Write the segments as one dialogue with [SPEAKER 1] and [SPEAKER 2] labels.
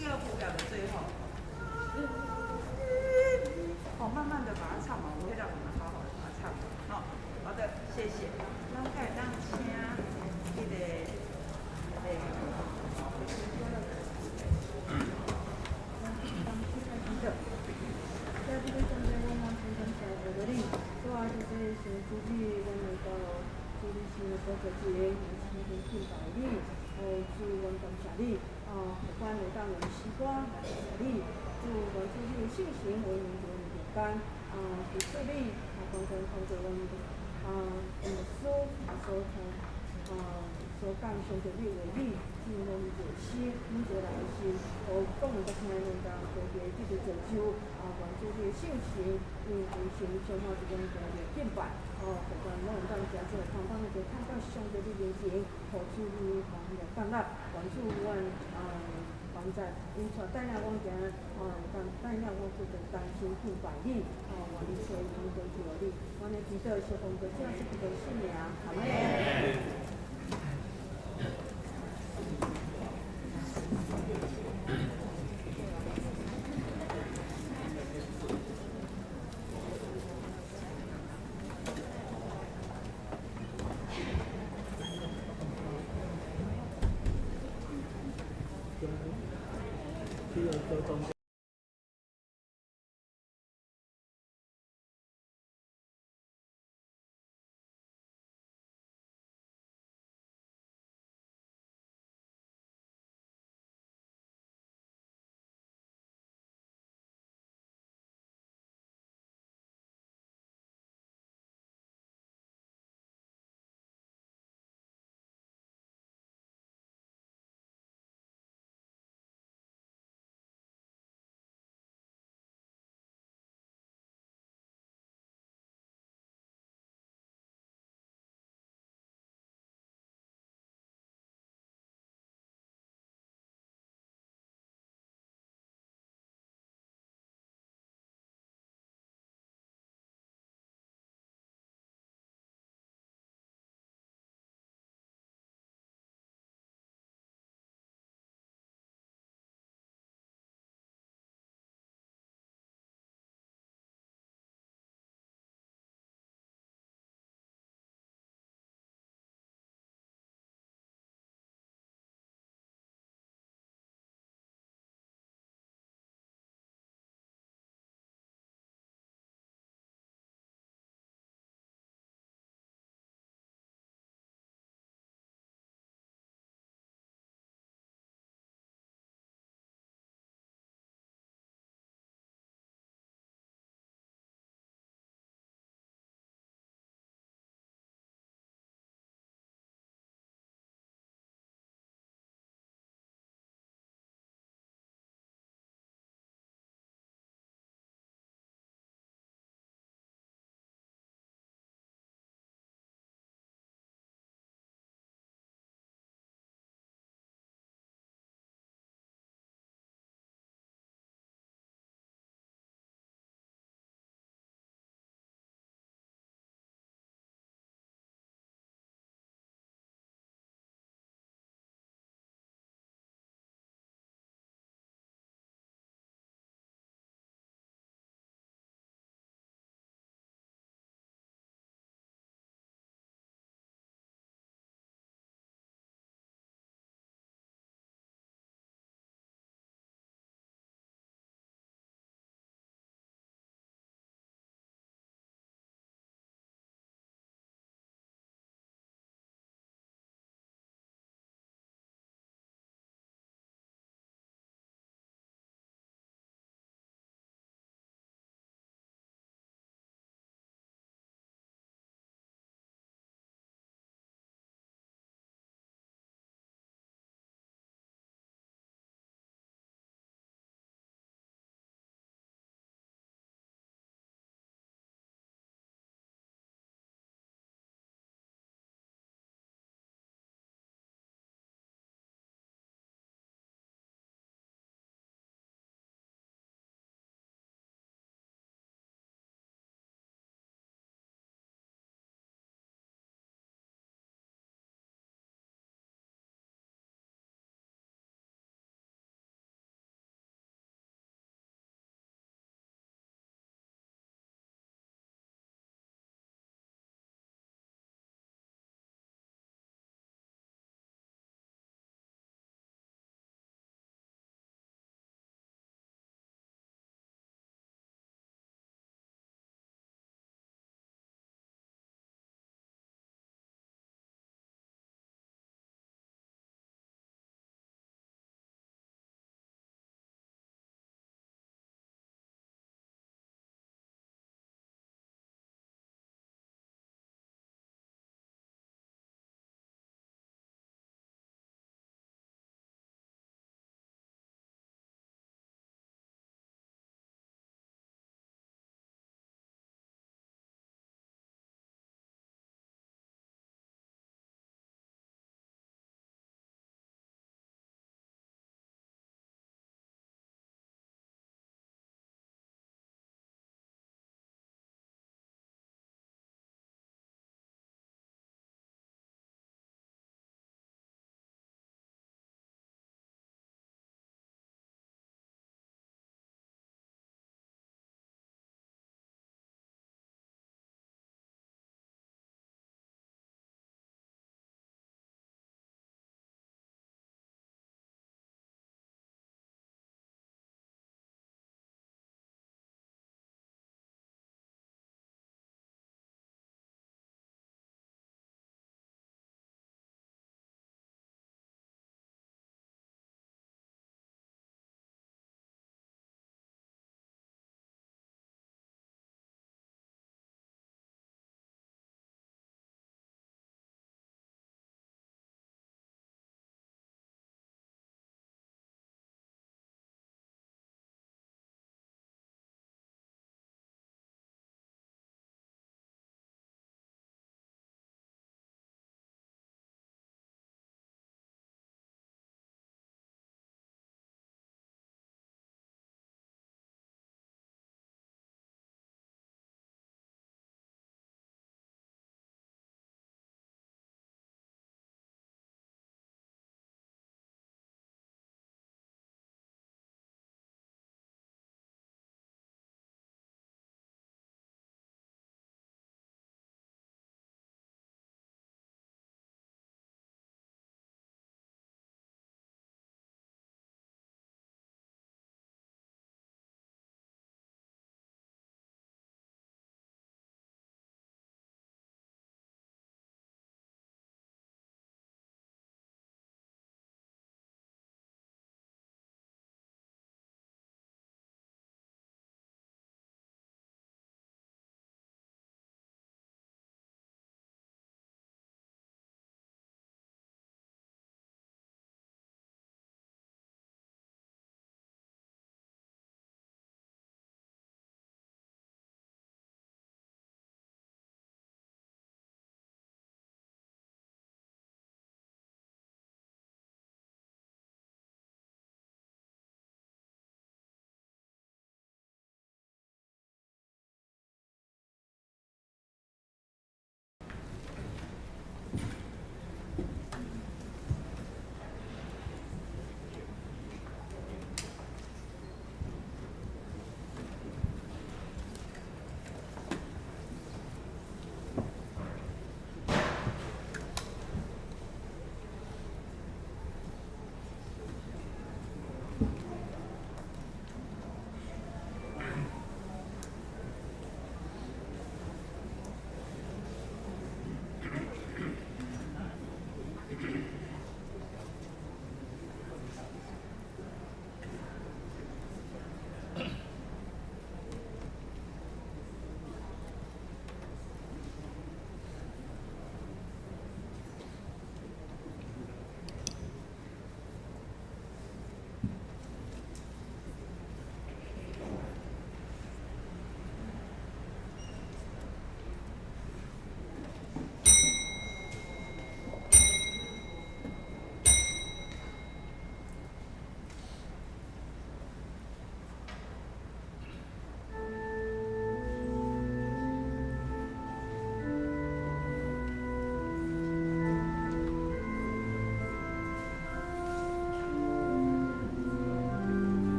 [SPEAKER 1] 第二譜表的最後。哦，慢慢的把它唱完，我會讓你們好好的把它唱完。好，好的，謝謝。咱會當請彼個。
[SPEAKER 2] 在這個中間，我們非常感謝你，主啊，就是先主你，阮來到主你聖的寶座前，來親近敬拜你，哦，主，阮感謝你，啊，予阮會當用詩歌來感謝你，主，願主你的聖神為阮們中間，啊，求主你，啊，完全通過阮的啊，牧師啊所聽啊所講上帝你話語，進入阮每一個心，每一個人的心，予講的聽的能夠特別得著造就，啊，願主你的聖神，因為神充滿佇阮今日敬拜，哦，予阮攏會當誠做坦蕩的看到上帝你面前，予主你歡喜來降納，願主阮啊幫助，因帶帶領阮行，啊，會當帶領阮去同心敬拜你，哦，願你賜福跟求你，阮的祈禱是奉主耶穌基督聖名，阿們。
[SPEAKER 3] 這個中。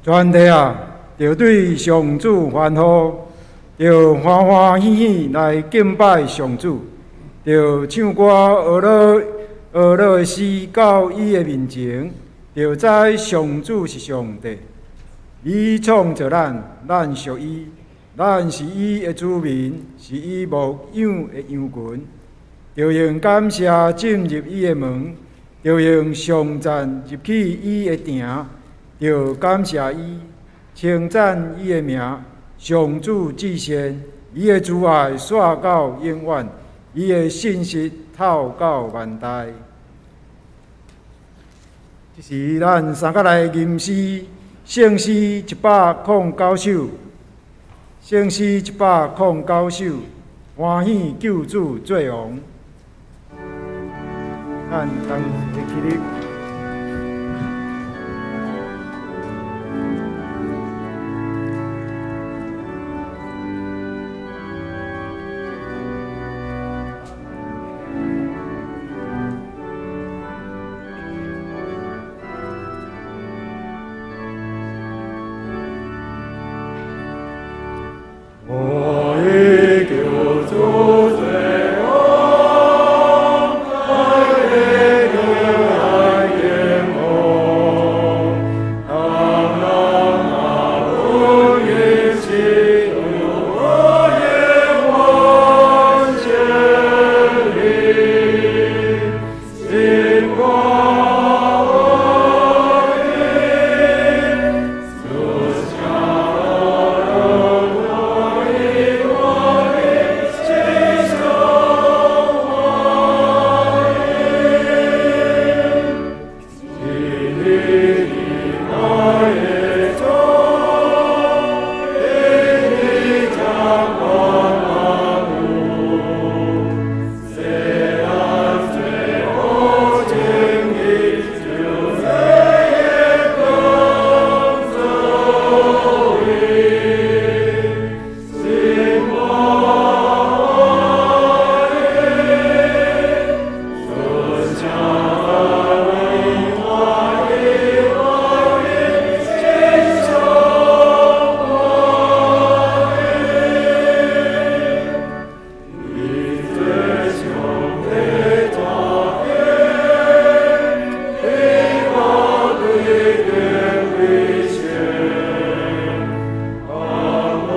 [SPEAKER 3] 全地啊，著對上主歡呼，著歡歡喜喜來敬拜上主，著唱歌呵樂呵樂的詩到伊的面前，著知上主是上帝。伊創造咱，咱屬伊，咱是伊的子民，是伊牧養的羊群。著用感謝進入伊的門，著用頌讚入去伊的埕，著感謝伊，稱讚伊的名。上主至善，伊的慈愛紲到永遠，伊的信實透到萬代。這時，咱三個來吟詩，聖詩109首，聖詩109首，歡喜救主做王。咱同齊起立。
[SPEAKER 4] 我以救主做王，愛敬愛敬王，當人若論一切，我也歡前你，心肝我意，自強我意，我意，心上我意，心裡的愛的中，你將光萬物，世人最後正義，就這夜更作為，心肝我意，自強我意，我意，心上我意。伊做上帝作天，以高貴的危險，阿摩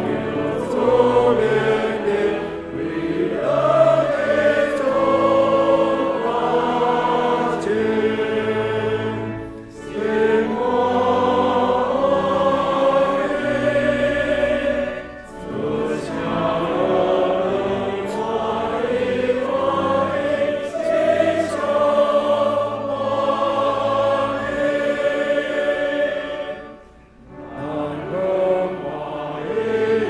[SPEAKER 4] 救主命令，為了的中大前，心肝我意，自強我意，我意，心上我意。咱攏歡喜仰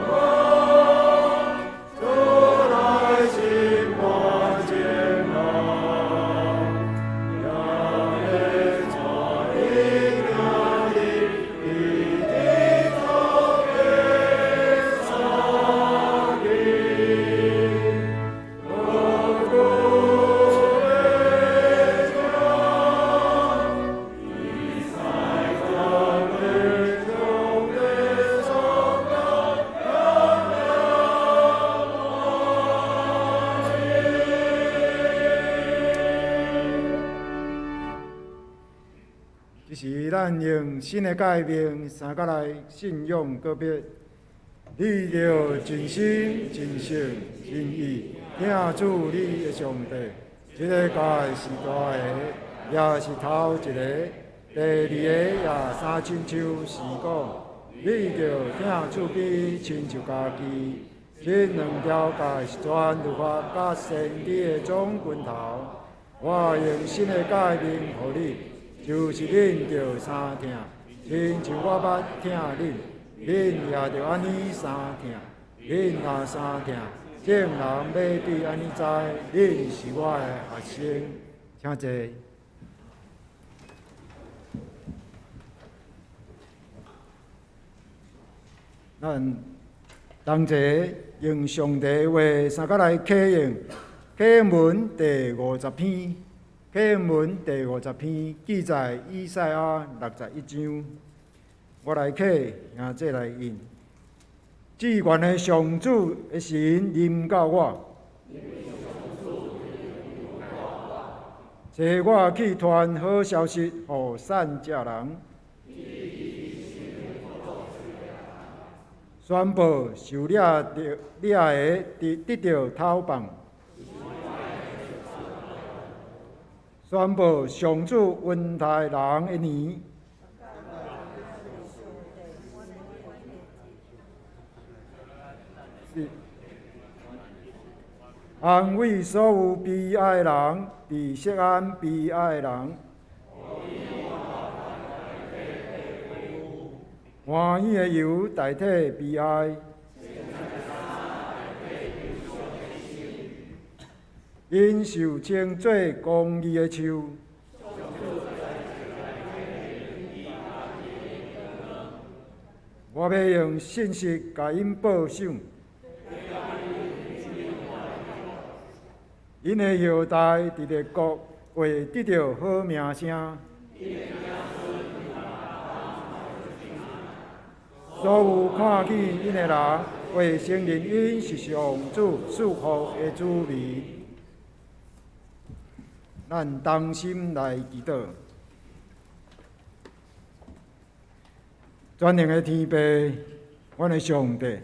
[SPEAKER 4] 望，主來審判眾人，也會帶伊行入伊的祖家三日。何故的将以赛赞美上帝颂歌，扬我意。
[SPEAKER 3] 這時，咱用新的誡命三個來信仰告別。你著盡心、盡性、盡意疼主你的上帝。這个誡是大的，也是頭一个。第二个也相親像是講，你著疼厝邊親像家己。這兩條誡是全律法佮先知的總根頭。我用新的誡命予你，就是恁著相疼，親像我捌疼恁，恁也著按呢相疼。恁若相疼，眾人欲對按呢知，恁是我的學生。請坐。咱同齊用上帝話三個來啟應，啟應文第五十篇，啟應文第五十篇記載以賽亞61章。我來客兄弟來應。至懸的上主的神臨到我，差我去傳好消息予散赤人，宣布受掠著掠的得得著釋放，宣布上主恩待人的年。是安慰所有悲哀的人，佇錫安悲哀的人，歡喜的油代替悲哀，𪜶受稱做公義的樹。我欲用信實共𪜶報賞。𪜶的後代佇列國會得著好名聲。所有看見𪜶的人，會承認𪜶是上主賜福的子民。咱同心來祈禱。全能的天父，阮的上帝，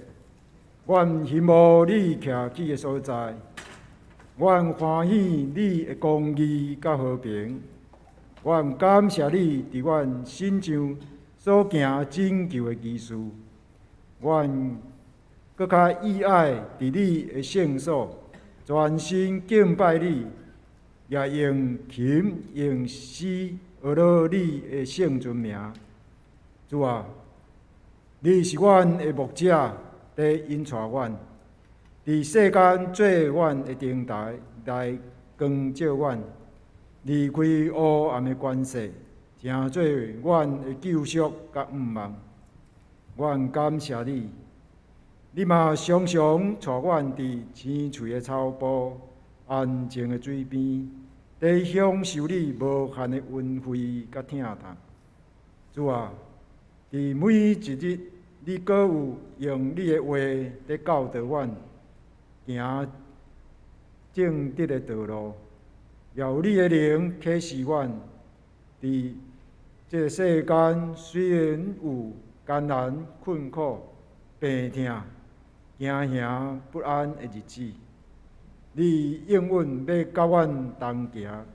[SPEAKER 3] 阮羨慕你徛起的所在，阮歡喜你的公義佮和平，阮感謝你佇阮身上所行拯救的奇事，阮閣較意愛佇你的聖所全心敬拜你，也用琴用詩呵咾你的聖尊名。主啊，你是阮的牧者，佇引帶阮，佇世間做阮的燈台來光照阮，離開黑暗的權勢，成做阮的救贖佮盼望。阮感謝你，你嘛常常帶阮佇青翠的草埔、安靜的水邊，佇享受你無限的恩惠佮疼痛。主啊，佇每一日，你閣有用你的話佇教導阮行正直的道路，也有你的靈啟示阮，佇這个世間雖然有艱難困苦、病痛、驚惶不安的日子，你永遠欲佮阮同行，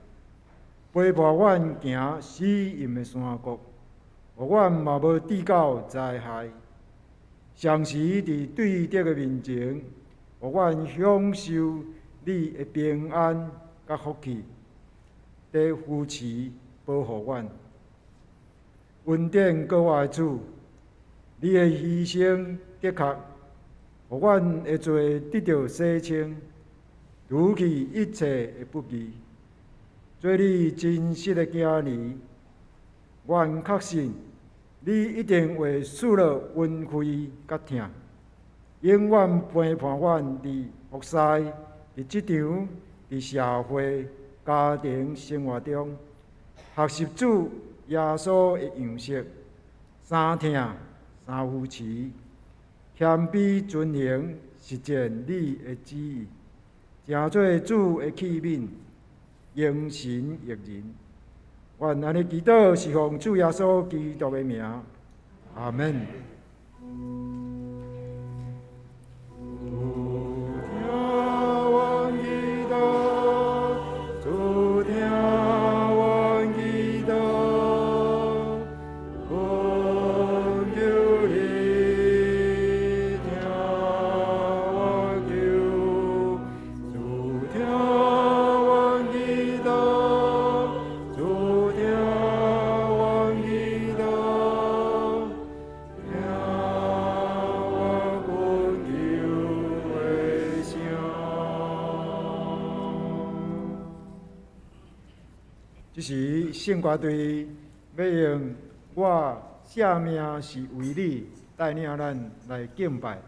[SPEAKER 3] 陪伴阮行死蔭的山谷，予阮嘛無致到災害。常時佇對敵的面前，予阮享受你的平安佮福氣，佇扶持保護阮。恩典閣活的主，你的犧牲的確，予阮的罪得著洗清，除去一切的不義，做你真實的囝兒。阮確信你一定會賜落恩惠佮疼，永遠陪伴阮佇服侍、佇職場、佇社會、家庭生活中，學習主耶穌的樣式，三疼、三扶持，謙卑遵行實踐你的旨意，成做主的器皿，榮神益人。阮按呢祈禱是奉主耶穌基督的名，阿們。主聽阮祈禱，主聽阮祈禱，懇求你聽我求，主聽阮祈禱，主聽阮祈禱，聽我懇求的聲。這時聖歌隊欲用我捨命是為你帶領咱來敬拜。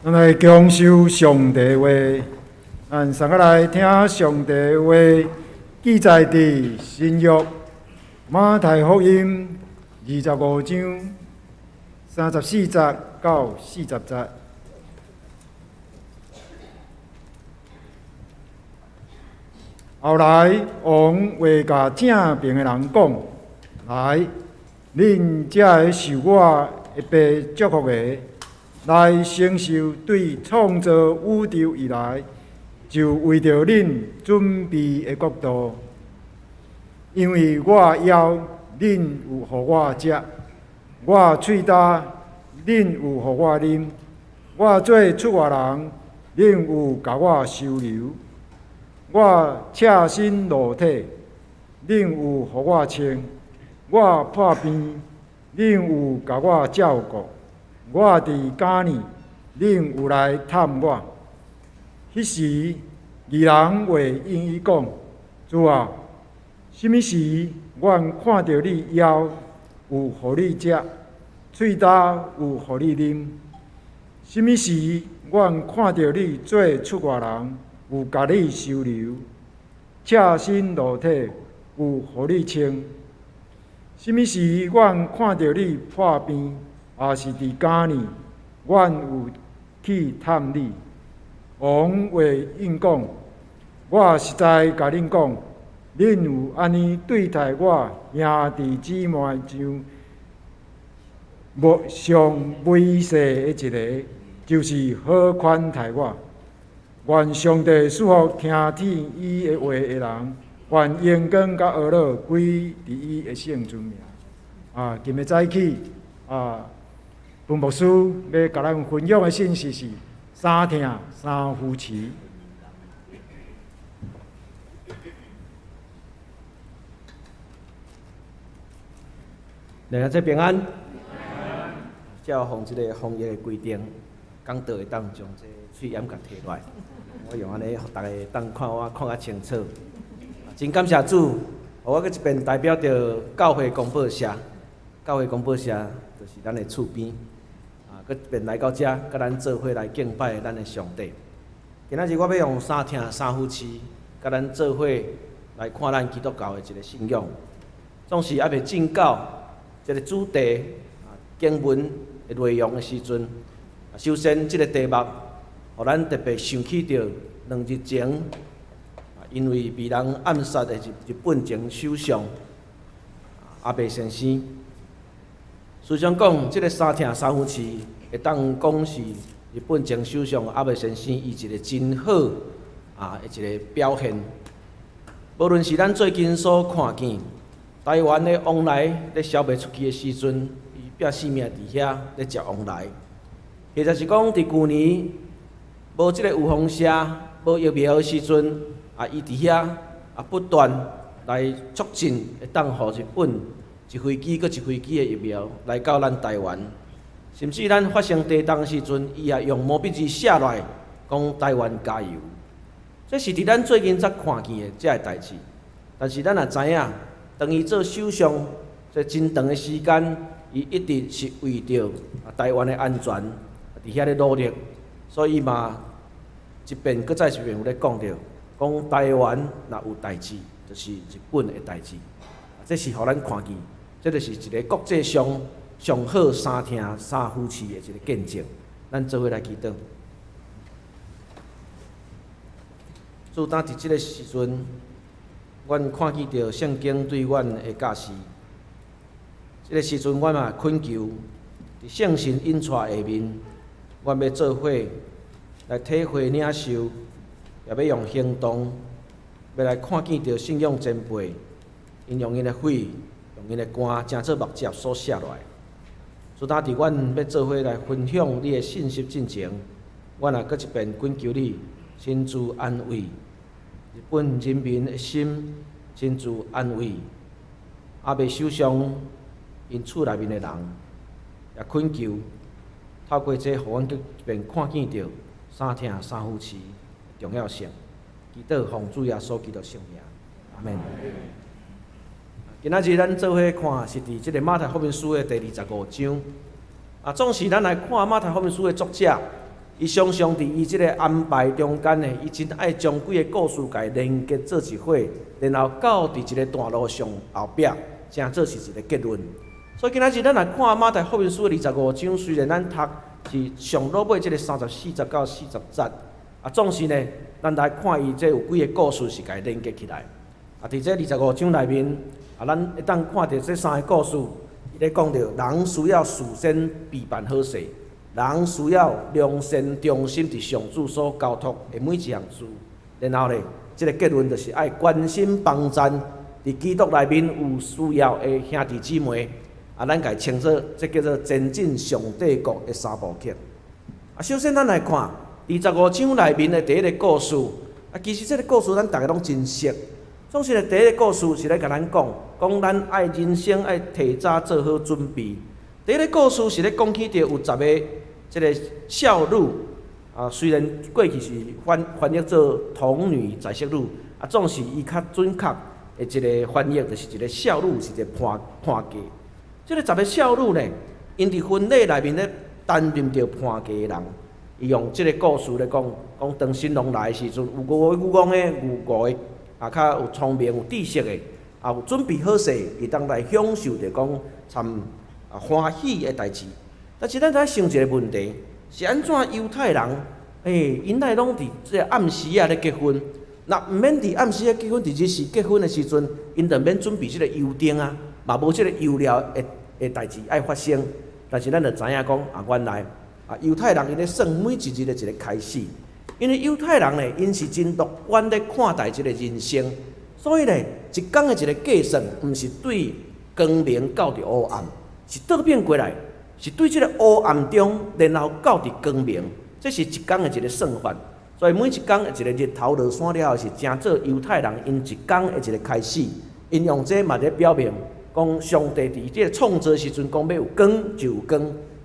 [SPEAKER 3] 咱來享受上帝話，咱三個來聽上帝話，記載佇新約馬太福音25章34節到40節。後來，王話共正爿的人講：來，恁這个受我的爸祝福的，來承受對創造宇宙以來就為著恁準備的國度。因為我枵，恁有予我食；我喙焦，恁有予我啉；我做出外人，恁有共我收留。我赤身露體，恁有予我穿；我破病，恁有共我照顧；我佇監獄，恁有來探我。彼時，義人會應伊講：主啊，啥物時阮看著你枵，有予你食；喙焦，有予你啉？啥物時阮看著你做出外人，有共你收留；赤身露體，有予你穿？啥物時阮看著你破病，抑是佇監獄，阮有去探你？王會應講：我實在共恁講，恁有按呢對待我兄弟姊妹中上微細的一个，就是好款待我。願上帝賜福聽見伊的話的人，願榮光佮呵咾歸佇伊的聖尊名。啊，今日早起啊，彭牧師欲共咱分享的信息是三疼三扶持。
[SPEAKER 5] 大家平安。照奉這个防疫的規定，講道會當將這喙罨共提落來，我用按呢，予逐家當看我看較清楚。真感謝主，予我閣一遍代表著教會公報社，教會公報社就是咱的厝邊，啊，閣一遍來到遮，佮咱做伙來敬拜咱的上帝。今仔日我欲用三疼三扶持，佮咱做伙來看咱基督教的一个信仰。總是猶未進到這个主題啊經文的內容的時陣，首先這个題目，予咱特別想起著兩日前，因為被人暗殺的日本前首相阿倍先生。思想講，這个三疼三扶持會當講是日本前首相阿倍先生伊一个真好啊的一个表現。無論是咱最近所看見台灣的王來咧銷袂出去的時陣，伊拼性命佇遐咧食王來，或者是講佇舊年無這个預防射、無疫苗的時陣，啊，伊佇遐啊不斷來促進，會當予日本一飛機閣一飛機的疫苗來到咱台灣，甚至咱發生地動的時陣，伊也用毛筆字寫落來，講台灣加油。這是佇咱最近才看見的這个代誌，但是咱也知影，當伊做首相這真長的時間，伊一直是為著台灣的安全佇遐咧努力，所以嘛一遍閣再一遍有咧講著，講台灣若有代誌，就是日本的代誌。這是予咱看見，這就是一个國際上上好三疼三扶持的一个見證。咱做伙來祈禱。主，當佇這个時陣，阮看見著聖經對阮的教示。這个時陣，阮嘛懇求佇聖神引帶下面，阮欲做伙來體會領受，也欲用行動，欲來看見著信仰前輩，𪜶用𪜶的血，用𪜶的肝，成做目汁所寫落來。主，當佇阮欲做伙來分享你的信息進前，阮也閣一遍懇求你親自安慰日本人民的心，親自安慰阿倍首相𪜶厝內面的人，也懇求透過這，予阮閣一遍看見著三疼三扶持的重要性。祈禱奉主耶穌基督聖名，阿們。今仔日咱做伙看是佇這个馬太福音書的第25章。啊，總是咱來看馬太福音書的作者，伊常常佇伊這个安排中間呢，伊真愛將幾个故事共伊連結做一伙，然後到佇一个段落上後壁，成做是一个結論。所以今仔日咱來看馬太福音書二十五章，雖然咱讀是上落尾這个34節到40節，啊，總是呢，咱來看伊這有幾个故事是共伊連結起來。啊，佇這二十五章內面，啊，咱會當看著這三个故事，伊咧講著人需要事先備辦好勢，人需要良善忠心佇上主所交託的每一項事。然後呢，這个結論就是愛關心幫贊佇基督內面有需要的兄弟姊妹。啊，咱共伊稱做這叫做前進上帝國的三部曲。啊，首先咱來看二十五章內面的第一个故事。啊，其實這个故事咱逐个攏真熟。總是呢，第一个故事是咧共咱講，講咱愛人生愛提早做好準備。第一个故事是咧講起著有十个這个少女，啊，雖然過去是翻譯做童女在色女，啊，總是伊較準確的一个翻譯，就是一个少女是一个伴嫁。這个十个少女呢，𪜶佇婚禮內面咧擔任著伴嫁的人，伊用這个故事來講，講當新郎來的時陣，有五個愚戇的，有五个啊較有聰明、有知識的，啊有準備好勢，會當來享受著講參啊歡喜的代誌。但是咱來想一个問題，是按怎猶太人？欸，𪜶來攏佇這个暗時仔咧結婚，若毋免佇暗時仔結婚，佇日時結婚的時陣，𪜶就免準備這个油燈啊，嘛無這个油料的代誌愛發生。但是咱就知影講啊，原來啊猶太人𪜶咧算每一日的一个開始，因為猶太人呢，𪜶是真樂觀咧看待這个人生，所以呢，一工的一个計算，毋是對光明到佇黑暗，是倒變過來，是對這个黑暗中，然後到佇光明，這是一工的一个算法。所以每一工的一个日頭落山了後，是成做猶太人𪜶一工的一个開始。𪜶用這嘛咧表明，講上帝佇這个創造時陣，講欲有光就有光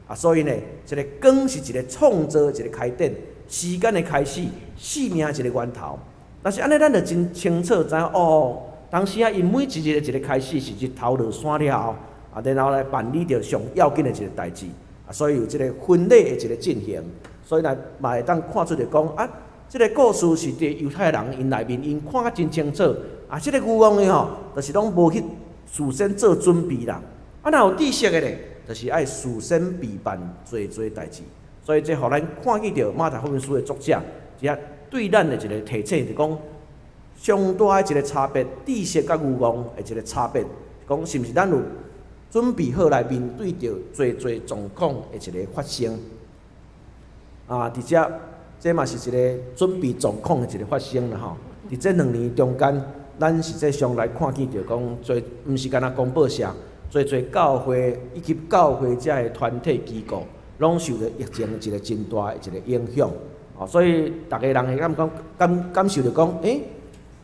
[SPEAKER 5] 啊，所以呢，這个光是一个創造一个開點，時間的開始，生命一个源頭。但是按呢，咱就真清楚知影哦，當時啊，𪜶每一日的一个開始是日頭落山了後，啊，然後來辦理著上要緊的一个代誌，啊，所以有這个婚禮的一个進行，所以來嘛會當看出來講啊，這个故事是佇猶太人𪜶內面，𪜶看甲真清楚。啊，這个愚戇的吼，就是攏無去事先做準備啦。啊，若有知識的咧，就是愛事先備辦濟濟代誌。所以這予咱看見著馬太福音書的作者，這對咱的一个提醒，就講上大的一个差別，知識佮愚戇的一个差別，講是毋是咱有準備好來面對著濟濟狀況的一个發生？啊，佇遮，這嘛是一个準備狀況的一个發生啦吼。佇這2年中間，咱實際上來看見著講，濟毋是干焦公報社，濟濟教會以及教會遮的團體機構，攏受著疫情一个真大的一个影響。哦，所以逐个人會感覺感受著講，欸，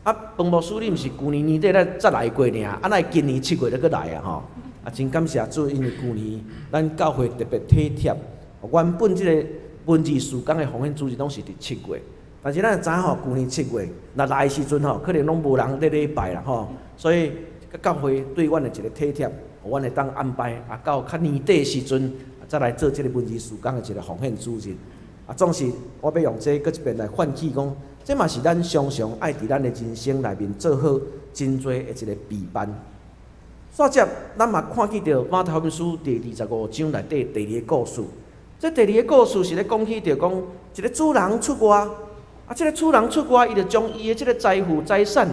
[SPEAKER 5] 啊，彭牧師你毋是舊年年底才才來過爾，啊，哪會今年7月才閣來啊？吼，啊，真感謝主，因為舊年咱教會特別體貼，原本這个文字事工的奉獻主日攏是佇七月，但是咱知影吼，舊年七月若來的時陣吼，可能攏無人咧禮拜啦吼，所以教會對阮的一个體貼，阮會當安排啊，到較年底的時陣，才來做這个文字事工的一个奉獻主日。啊，總是我欲用這閣一遍來喚起講，這嘛是咱常常愛佇咱的人生內面做好真濟的一个備辦。煞接，咱嘛看見著馬太福音書第二十五章內底第二个故事。這第二个故事是咧講起著講，一个主人出外，啊，這个主人出外，伊就將伊的這个財富財產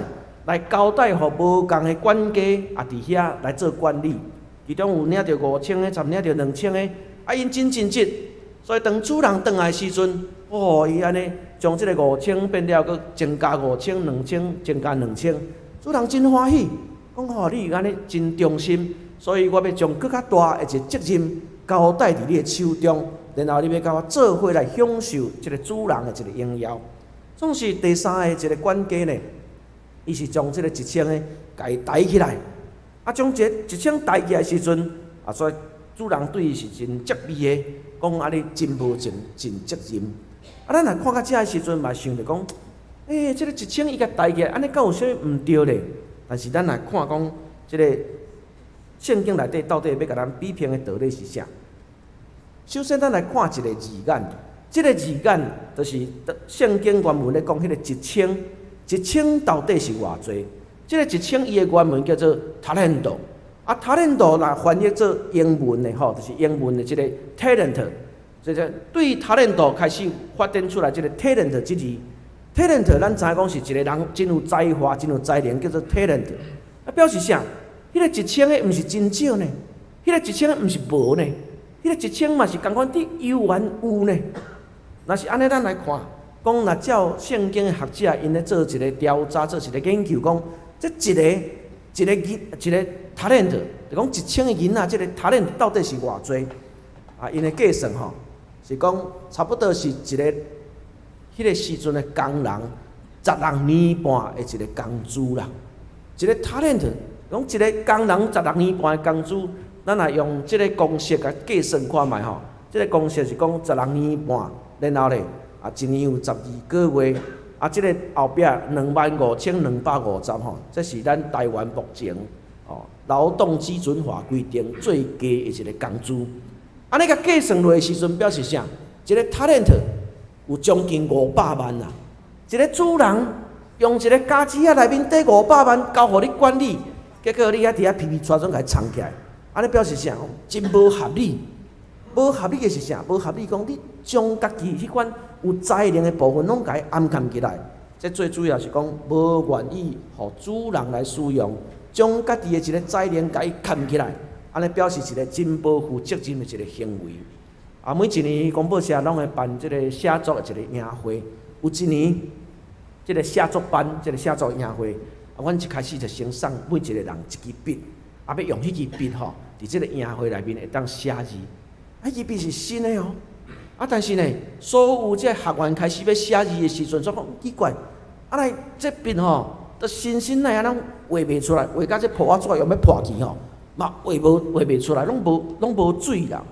[SPEAKER 5] 來交代予無仝的管家，啊，佇遐來做管理。其中有領著5000个，參領著2000个，啊，𪜶真盡職。所以當主人轉來時陣，哦，伊按呢將這个五千變了，閣增加五千、兩千，增加兩千。主人真歡喜，講吼你按呢真忠心，所以我欲將閣較大的一個責任交代佇你的手中，然後你欲共我做伙來享受這个主人的一个榮耀。總是第三个一个管家呢，伊是將這个1000个共伊提起來，啊，將這一千提起來時陣，啊，所以主人對伊是真責備的，講啊你真無盡盡責任。啊，咱若看到遮的時陣，嘛想著講，欸，這个一千伊共提起來，按呢敢有啥物毋對咧？但是咱若看講，這个聖經內底到底欲共咱比拼的道理是啥？首先，咱來看一个字眼，這个字眼就是聖經原文咧講彼个一千，一千到底是偌濟？這个一千伊的原文叫做 talento，啊，他連多若翻譯做英文的吼，就是英文的這個 talent，這個對他連多開始發展出來這個 talent 這字，talent 咱知影講是一個人真有才華、真有才能，叫做 talent。啊，表示啥？彼個一千个毋是真少呢，彼個一千个毋是無呢，彼個一千嘛是仝款佇猶原有呢。若是按呢，咱來看，講若照聖經的學者𪜶咧做一個調查，做一個研究，講這一個一個囡一個他連特，就講一千个銀仔，這個他連特到底是偌濟？啊，𪜶的計算吼，是講差不多是一個彼個時陣的工人16年半的一個工資啦。一個他連特，講一個工人十六年半的工資，咱若用這個公式共計算看覓吼，這個公式是講十六年半，然後咧啊，一年有12個月，啊，這個後壁25,250吼，這是咱台灣目前哦勞動基準法規定最低的一個工資。按呢共計算落的時陣，表示啥？一個他連特有將近五百萬啊！一個主人用一個家子仔內面底五百萬交予你管理，結果你還佇遐皮皮掣總共藏起來，按呢表示啥？真無合理。無合理的是啥？無合理講你將家己彼款有才能的部分攏共伊掩藏起來，這最主要是講無願意予主人來使用，將家己的一個才能共伊藏起來，按呢表示一個真無負責任的一個行為。啊，每一年公報社攏會辦這個寫作的一個營會，有一年這個寫作班，這個寫作營會，啊，阮一開始就先送每一個人一支筆，啊，欲用彼支筆吼，佇這個營會內面會當寫字。啊，彼支筆是新的哦，啊，但是呢，所有這個學員開始欲寫字的時陣，煞講奇怪，啊來這筆吼，都新新的啊，攏畫袂出來，畫甲這破紙用欲破去吼，嘛畫無畫袂出來，攏無攏無水啦。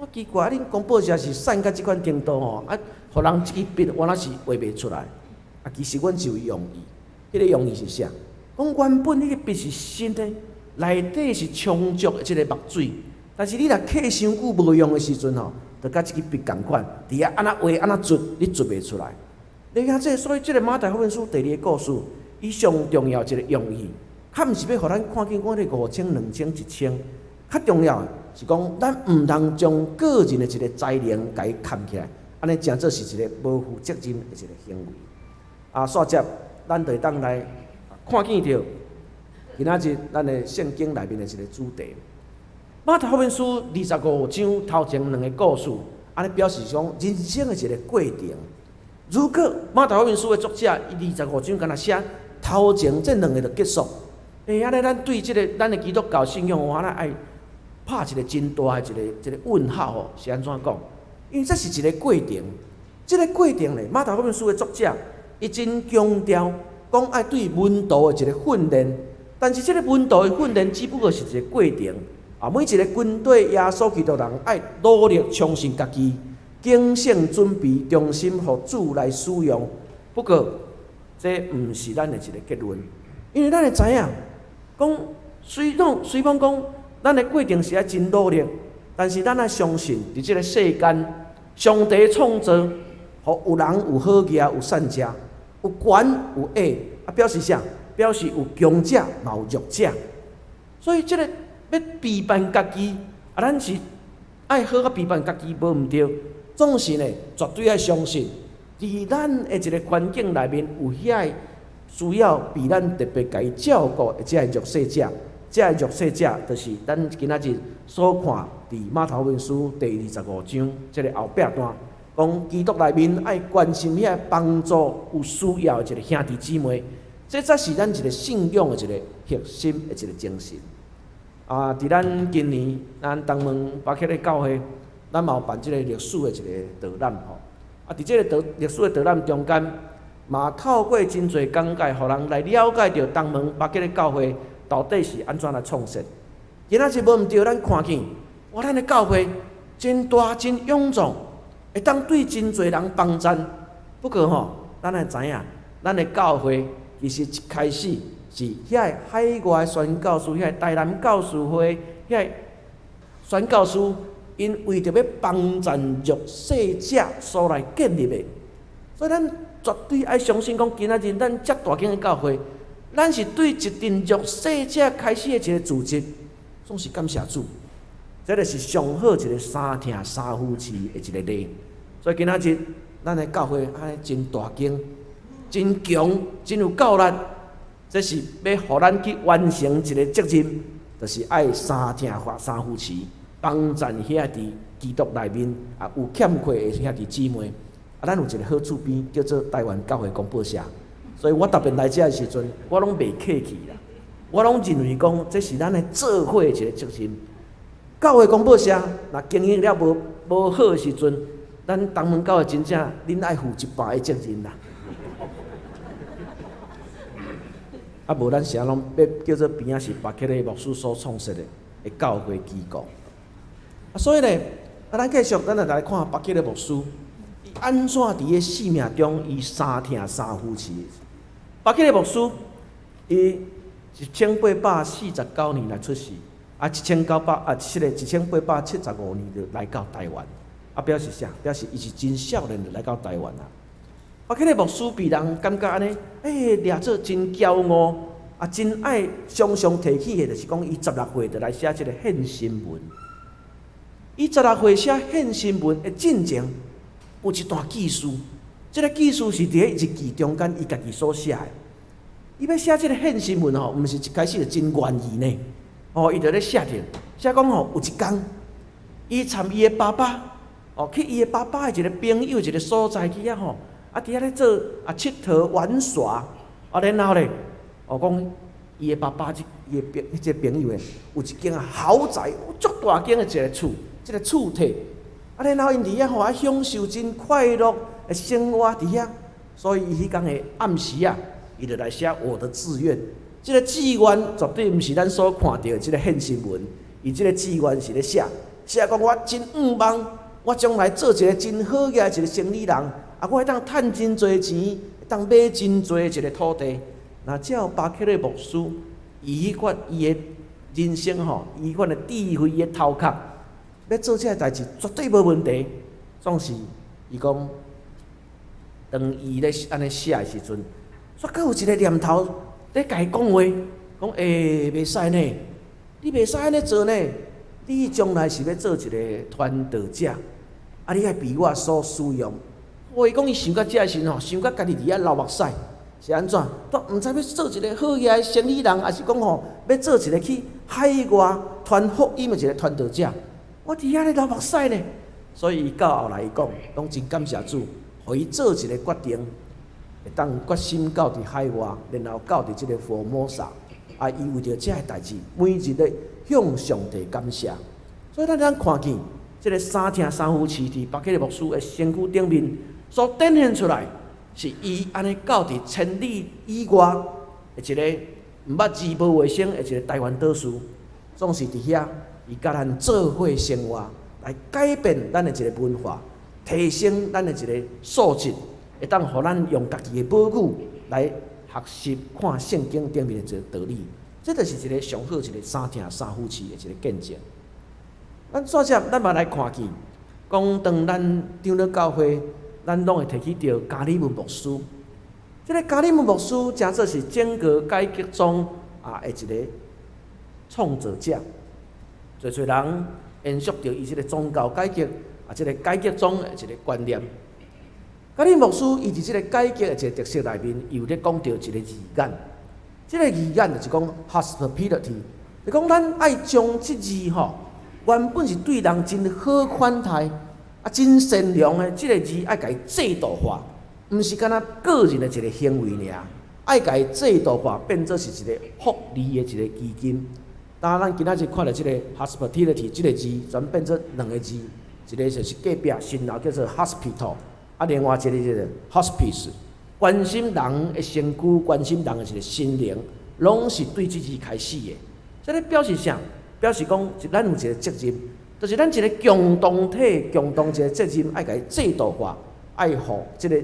[SPEAKER 5] 我奇怪，啊，恁公報社是善到這款程度吼，啊，予人這支筆原來是畫袂出來。啊，其實阮是有用意，彼個用意是啥？講原本彼個筆是新的，內底是充足的這個墨水，但是你若刻傷久無用的時陣吼，就佮這支筆仝款，佇遐按怎畫按怎捽，你捽袂出來。你看這，所以這個馬太福音書第二個故事，伊上重要一個用意，較毋是欲予咱看見講彼個五千、兩千、一千，較重要的是講咱毋通將個人的一個才能共伊藏起來，按呢誠做是一個無負責任的一個行為。啊，煞接咱就會當來看見著今仔日咱的聖經內面的一個主題。馬太福音書二十五章頭前兩个故事，按呢表示講人生的一個過程。如果馬太福音書的作者伊二十五章干焦寫頭前這兩个就結束，欸，按呢咱對這個咱的基督教信仰，我咱愛拍一個真大的一個一個問號吼，是按怎講？因為這是一個過程，這個過程咧，馬太福音書的作者伊真強調講愛對門徒的一個訓練，但是這個門徒的訓練只不過是一個過程。啊，每一個跟綴耶穌基督人愛努力充實家己，警醒準備，忠心予主來使用。不過，這毋是咱的一個結論，因為咱會知影，講雖講雖罔講，咱的過程是愛真努力，但是咱愛相信，佇這個世間，上帝創造，予有人有好額有善食，有懸有矮，啊，表示啥？表示有強者嘛有弱者，所以這個。欲比範家己，啊，咱是愛好好比範家己，無毋對。總是呢，絕對愛相信，佇咱的一個環境內面，有遐个需要被咱特別共伊照顧的這个弱勢者，這个弱勢者就是咱今仔日所看佇馬太福音書第二十五章這个後壁段，講基督內面愛關心遐个幫助有需要的一個兄弟姊妹，這才是咱一個信仰的一個核心的一個精神。啊！佇咱今年，咱東門巴克的教會，咱嘛有辦這個歷史的一個導覽吼。啊，佇這個導歷史的導覽中間，嘛透過真濟講解，予人來了解著東門巴克的教會到底是按怎來創設。今仔日無毋對，咱看見，哇！咱的教會真大真臃腫，會當對真濟人幫贊。不過吼，咱愛知影，咱的教會其實一開始，是遐個海外宣教士，遐個台南教士會，遐個宣教士，𪜶為著欲幫贊弱勢者所來建立的，所以咱絕對愛相信講，今仔日咱遮大間的教會，咱是對一陣弱勢者開始的一個組織。總是感謝主，這就是上好一個三疼三扶持的一個例。所以今仔日咱的教會按呢真大間、真強、真有夠力，這是欲予咱去完成一個責任，就是愛三疼或三扶持，幫贊兄弟基督內面啊有欠缺的兄弟姊妹。啊，咱有一個好厝邊叫做台灣教會公報社，所以我逐遍來遮的時陣，我攏袂客氣啦。我攏認為講，這是咱的做伙的一個責任。教會公報社若經營了無好的時陣，咱東門教會真正恁愛負一半的責任啦。啊，無咱啥攏欲叫做邊仔是巴克禮牧師所創設的教會機構。啊，所以咧，啊，咱繼續，咱來來看巴克禮牧師，伊按怎佇咧生命中，伊三疼三扶持。巴克禮牧師，伊1849年來出世，啊，一千九百啊，這個1875年就來到台灣，啊，表示啥？表示伊是真少年就來到台灣啊。巴克禮牧師被人感覺按呢，欸，掠做真驕傲，啊，真愛常常提起的，就是講伊16歲就來寫這個獻身文。伊十六歲寫獻身文的進前，有一段記事，這個記事是佇咧日記中間伊家己所寫的。伊欲寫這個獻身文吼，毋是一開始就真願意呢。哦，伊就咧寫著，寫講吼，有一工，伊參伊的爸爸，哦，去伊的爸爸的一個朋友一個所在去遐吼，啊，佇遐咧做啊𨑨迌玩耍，啊，然後咧，哦，講伊的爸爸這伊的朋這個朋友的有一間啊豪宅，足大間的一個厝，這個厝體，啊，然後𪜶佇遐吼啊享受真快樂的生活佇遐，所以伊彼工的暗時啊，伊就來寫我的志願。這個志願絕對毋是咱所看著的這個獻身文，伊這個志願是咧寫，寫講我真向望，我將來做一個真好額的一個生理人，啊，我會當趁真濟錢，會當買真濟一個土地。若照巴克禮牧師，伊彼款伊的人生吼，伊彼款的智慧，伊的頭殼，欲做這個代誌絕對無問題。總是伊講，當伊咧按呢寫的時陣，煞閣有一個念頭咧共伊講話，講欸，袂使呢，你袂使按呢做呢，你將來是欲做一個傳道者，啊，你愛被我所使用。哦，伊講伊想到這的時陣吼，想到家己佇遐流目屎，是按怎？都毋知欲做一個好額的生理人，抑是講吼欲做一個去海外傳福音的一個傳道者。我佇遐咧流目屎呢，所以伊到後來伊講，攏真感謝主，予伊做一個決定。會當決心到佇海外，然後到佇這個福爾摩沙，啊，伊為著這个代誌，每日咧向上帝感謝。所以咱通看見這個三疼三扶持佇巴克禮牧師的身軀頂面所展現出來，是伊按呢到佇千里以外的一個毋捌字無話聲的一個台灣島嶼，總是佇遐，伊佮咱做伙生活，來改變咱的一個文化，提升咱的一個素質。會當予咱用家己的母語來學習看聖經頂面的一個道理，這就是一個上好一個三疼三扶持的一個見證。咱煞接，咱嘛來看見，講當咱長老教會，咱攏會提起著加里文牧師。這個加里文牧師，誠做是整個改革宗啊的一個創造者，濟濟人延續著伊這個宗教改革啊，這個改革宗的一個觀念。加里牧師伊佇這個改革的一個特色內面，伊有咧講著一個字眼，這個字眼就是講 hospitality，就講咱愛將這字吼，原本是對人真好款待，啊真善良的這個字，愛共伊制度化，毋是干焦個人的一個行為爾，愛共伊制度化，變做是一個福利的一個基金。當咱今仔日看著這個 hospitality 這個字，轉變做兩個字，一個就是隔壁新樓叫做 hospital。啊，另外一個就是 hospice，關心人的身軀，關心人的一個心靈，攏是對這字開始的。這咧表示啥？表示講，咱有一個責任，就是咱一個共同體，共同一個責任，愛共伊制度化，愛予這個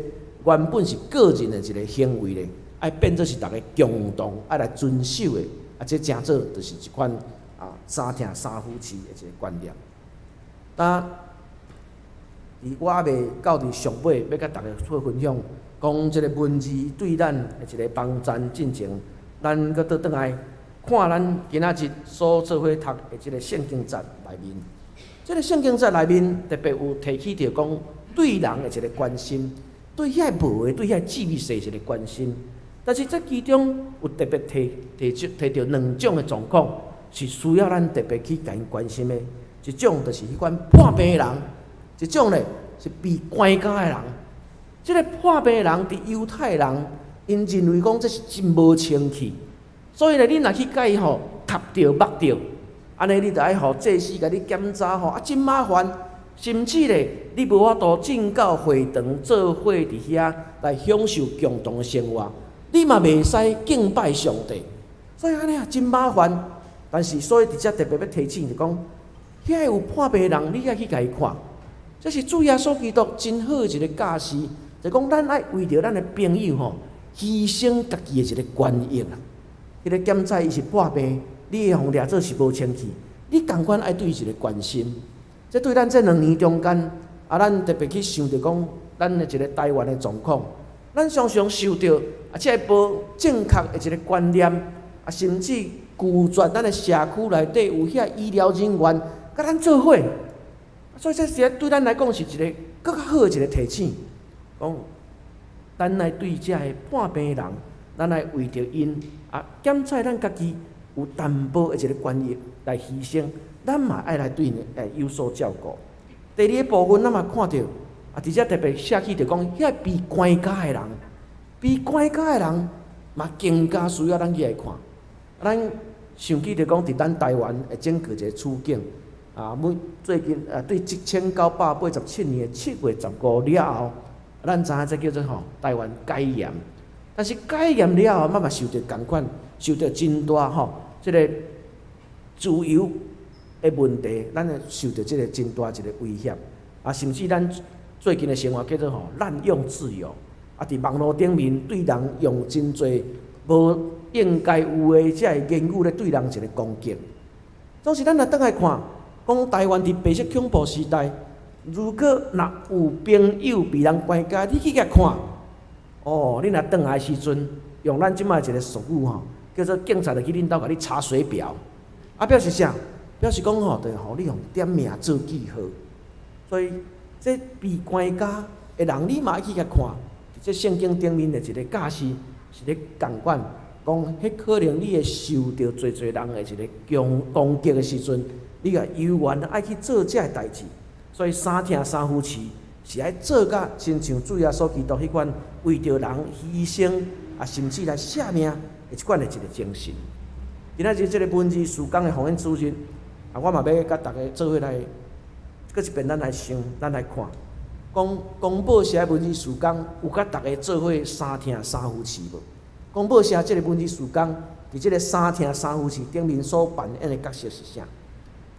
[SPEAKER 5] 原本是個人的一個行為咧，愛變做是逐家共同愛來遵守的。啊，這誠做就是一款啊三疼三扶持的一個觀念。但佇我猶未到佇上尾，欲共大家做分享，講這個文字對咱的一個幫贊進前，咱閣倒轉來看咱今仔日所做伙讀的這个聖經節內面，這个聖經節內面特別有提起著講對人的一个關心，對遐無的、對遐姊妹細一个關心。但是這其中有特別提提出提著兩種的狀況，是需要咱特別去共𪜶關心的。一種就是彼款破病的人，一種咧是被關監的人。這个破病的人，佇猶太人，𪜶認為講這是真無清氣，所以咧，你若去共伊吼磕著、目著，按呢你著愛予祭司共你檢查吼，啊真麻煩。甚至咧，你無法度進到會堂做伙佇遐來享受共同的生活，你嘛袂使敬拜上帝。所以按呢啊真麻煩。但是，所以佇遮特別欲提醒，就講，遐有破病的人，你愛去共伊看，這是主耶穌基督真好的一个教示，就講咱愛為著咱的朋友吼，犧牲家己的一个權益啊。彼个檢查伊是破病，你會予掠做是無清氣，你仝款愛對伊一个關心。這對咱這兩年中間，啊，咱特別去想著講，咱的一个台灣的狀況，咱常常受著啊，這个無正確的一个觀念，啊，甚至拒絕咱的社區內底有遐醫療人員共咱做伙，所以這是對咱來講是一个閣較好的一个提醒，講咱來對這个破病的人，咱來為著𪜶啊，減菜咱家己有淡薄的一个權益來犧牲，咱嘛愛來對𪜶會有所照顧。第二个部分，咱嘛看著啊，佇遮特別寫起著講，遐被關監的人，被關監的人嘛更加需要咱去來看。咱想起著講，佇咱台灣的整個一个處境，啊，每最近啊，對1987年7月15了後，咱知影這叫做吼台灣解嚴。但是解嚴了後，嘛嘛受著仝款，受著真大吼，這个自由的問題，咱會受著這个真大一个威脅。啊，甚至咱最近的生活叫做吼濫用自由，啊，佇網路頂面對人用真濟無應該有的這个言語咧對人一个攻擊。總是咱若轉來看，講台灣佇白色恐怖時代，如果若有朋友被人關監，你去共看，哦，你若轉來時陣，用咱這擺一个俗語吼，叫做警察就去恁兜共你查水表，啊，表示啥？表示講吼，就予你予點名做記號。所以，這被關監的人，你嘛愛去共看。這聖經頂面的一个教示是咧仝款，講彼可能你會受著濟濟人的一个攻攻擊的時陣，你也猶原愛去做這个代誌。所以三疼三扶持是愛做甲親像主耶穌基督彼款為著人犧牲啊，甚至來捨命的這款的一个精神。今仔日這个文字事工的奉獻主日，啊，我嘛欲共大家做伙來，閣一遍咱來想，咱來看，講公報社的文字事工有共大家做伙三疼三扶持無？公報社這个文字事工，佇這个三疼三扶持頂面所扮演的角色是啥？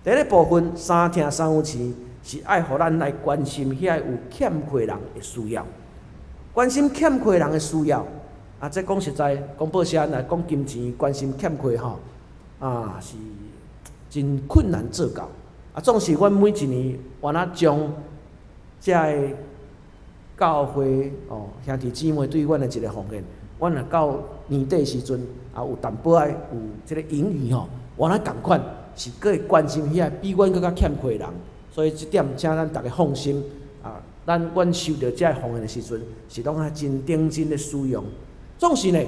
[SPEAKER 5] 第一个部分，三疼三扶持是愛予咱來關心遐有欠缺人的需要，關心欠缺人的需要。啊，這講實在，公報社若講金錢，關心欠缺吼，啊是真困難做到。啊，總是阮每一年，原來將遮个教會哦兄弟姊妹對阮的一个奉獻，阮若到年底時陣，啊有淡薄仔有這个盈餘吼，原來仝款是閣會關心遐比阮閣較欠缺的人，所以這點請咱逐家放心啊。咱阮收著遮个奉獻的時陣，是攏愛真認真的使用。總是呢，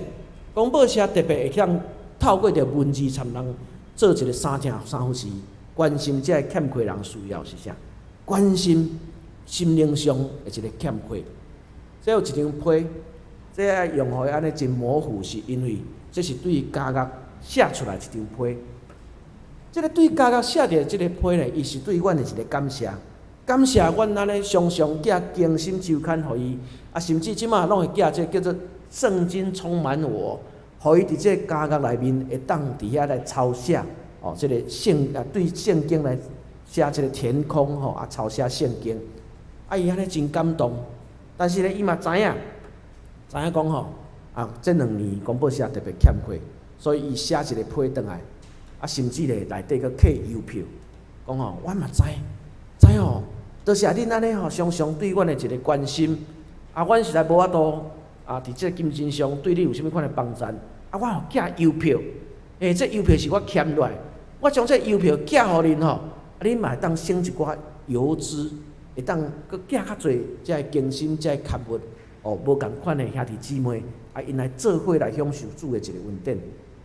[SPEAKER 5] 公報社特別會曉透過著文字參人做一个三疼三扶持，關心遮个欠缺人需要是啥？關心心靈上的一个欠缺。這有一張批，這愛用予按呢真模糊，是因為這是對監獄寫出來一張批。這个對監獄寫著這个批呢，伊是對阮的一个感謝，感謝阮按呢常常寄更新週刊予伊，啊，甚至這馬攏會寄這個叫做聖經充滿我，予伊佇這個監獄內面會當佇遐來抄寫，哦，這個聖啊對聖經來寫這個填空吼，啊抄寫聖經，啊伊按呢真感動，但是呢，伊嘛知影，知影講吼，啊這兩年公報社特別欠缺，所以伊寫一個批轉來，啊甚至咧內底閣刻郵票，講吼，我嘛知，知吼，多謝恁按呢吼，常常對阮的一個關心，啊，阮實在無法度。啊，佇這個金錢上對你有啥物款的幫贊？啊，我予寄郵票，欸，這郵票是我儉落來，我將這郵票寄予恁吼，啊，恁嘛會當省一寡郵資，會當閣寄較濟這个更新這个刊物，哦，無仝款的兄弟姊妹，啊，𪜶來做伙來享受主的一個恩典。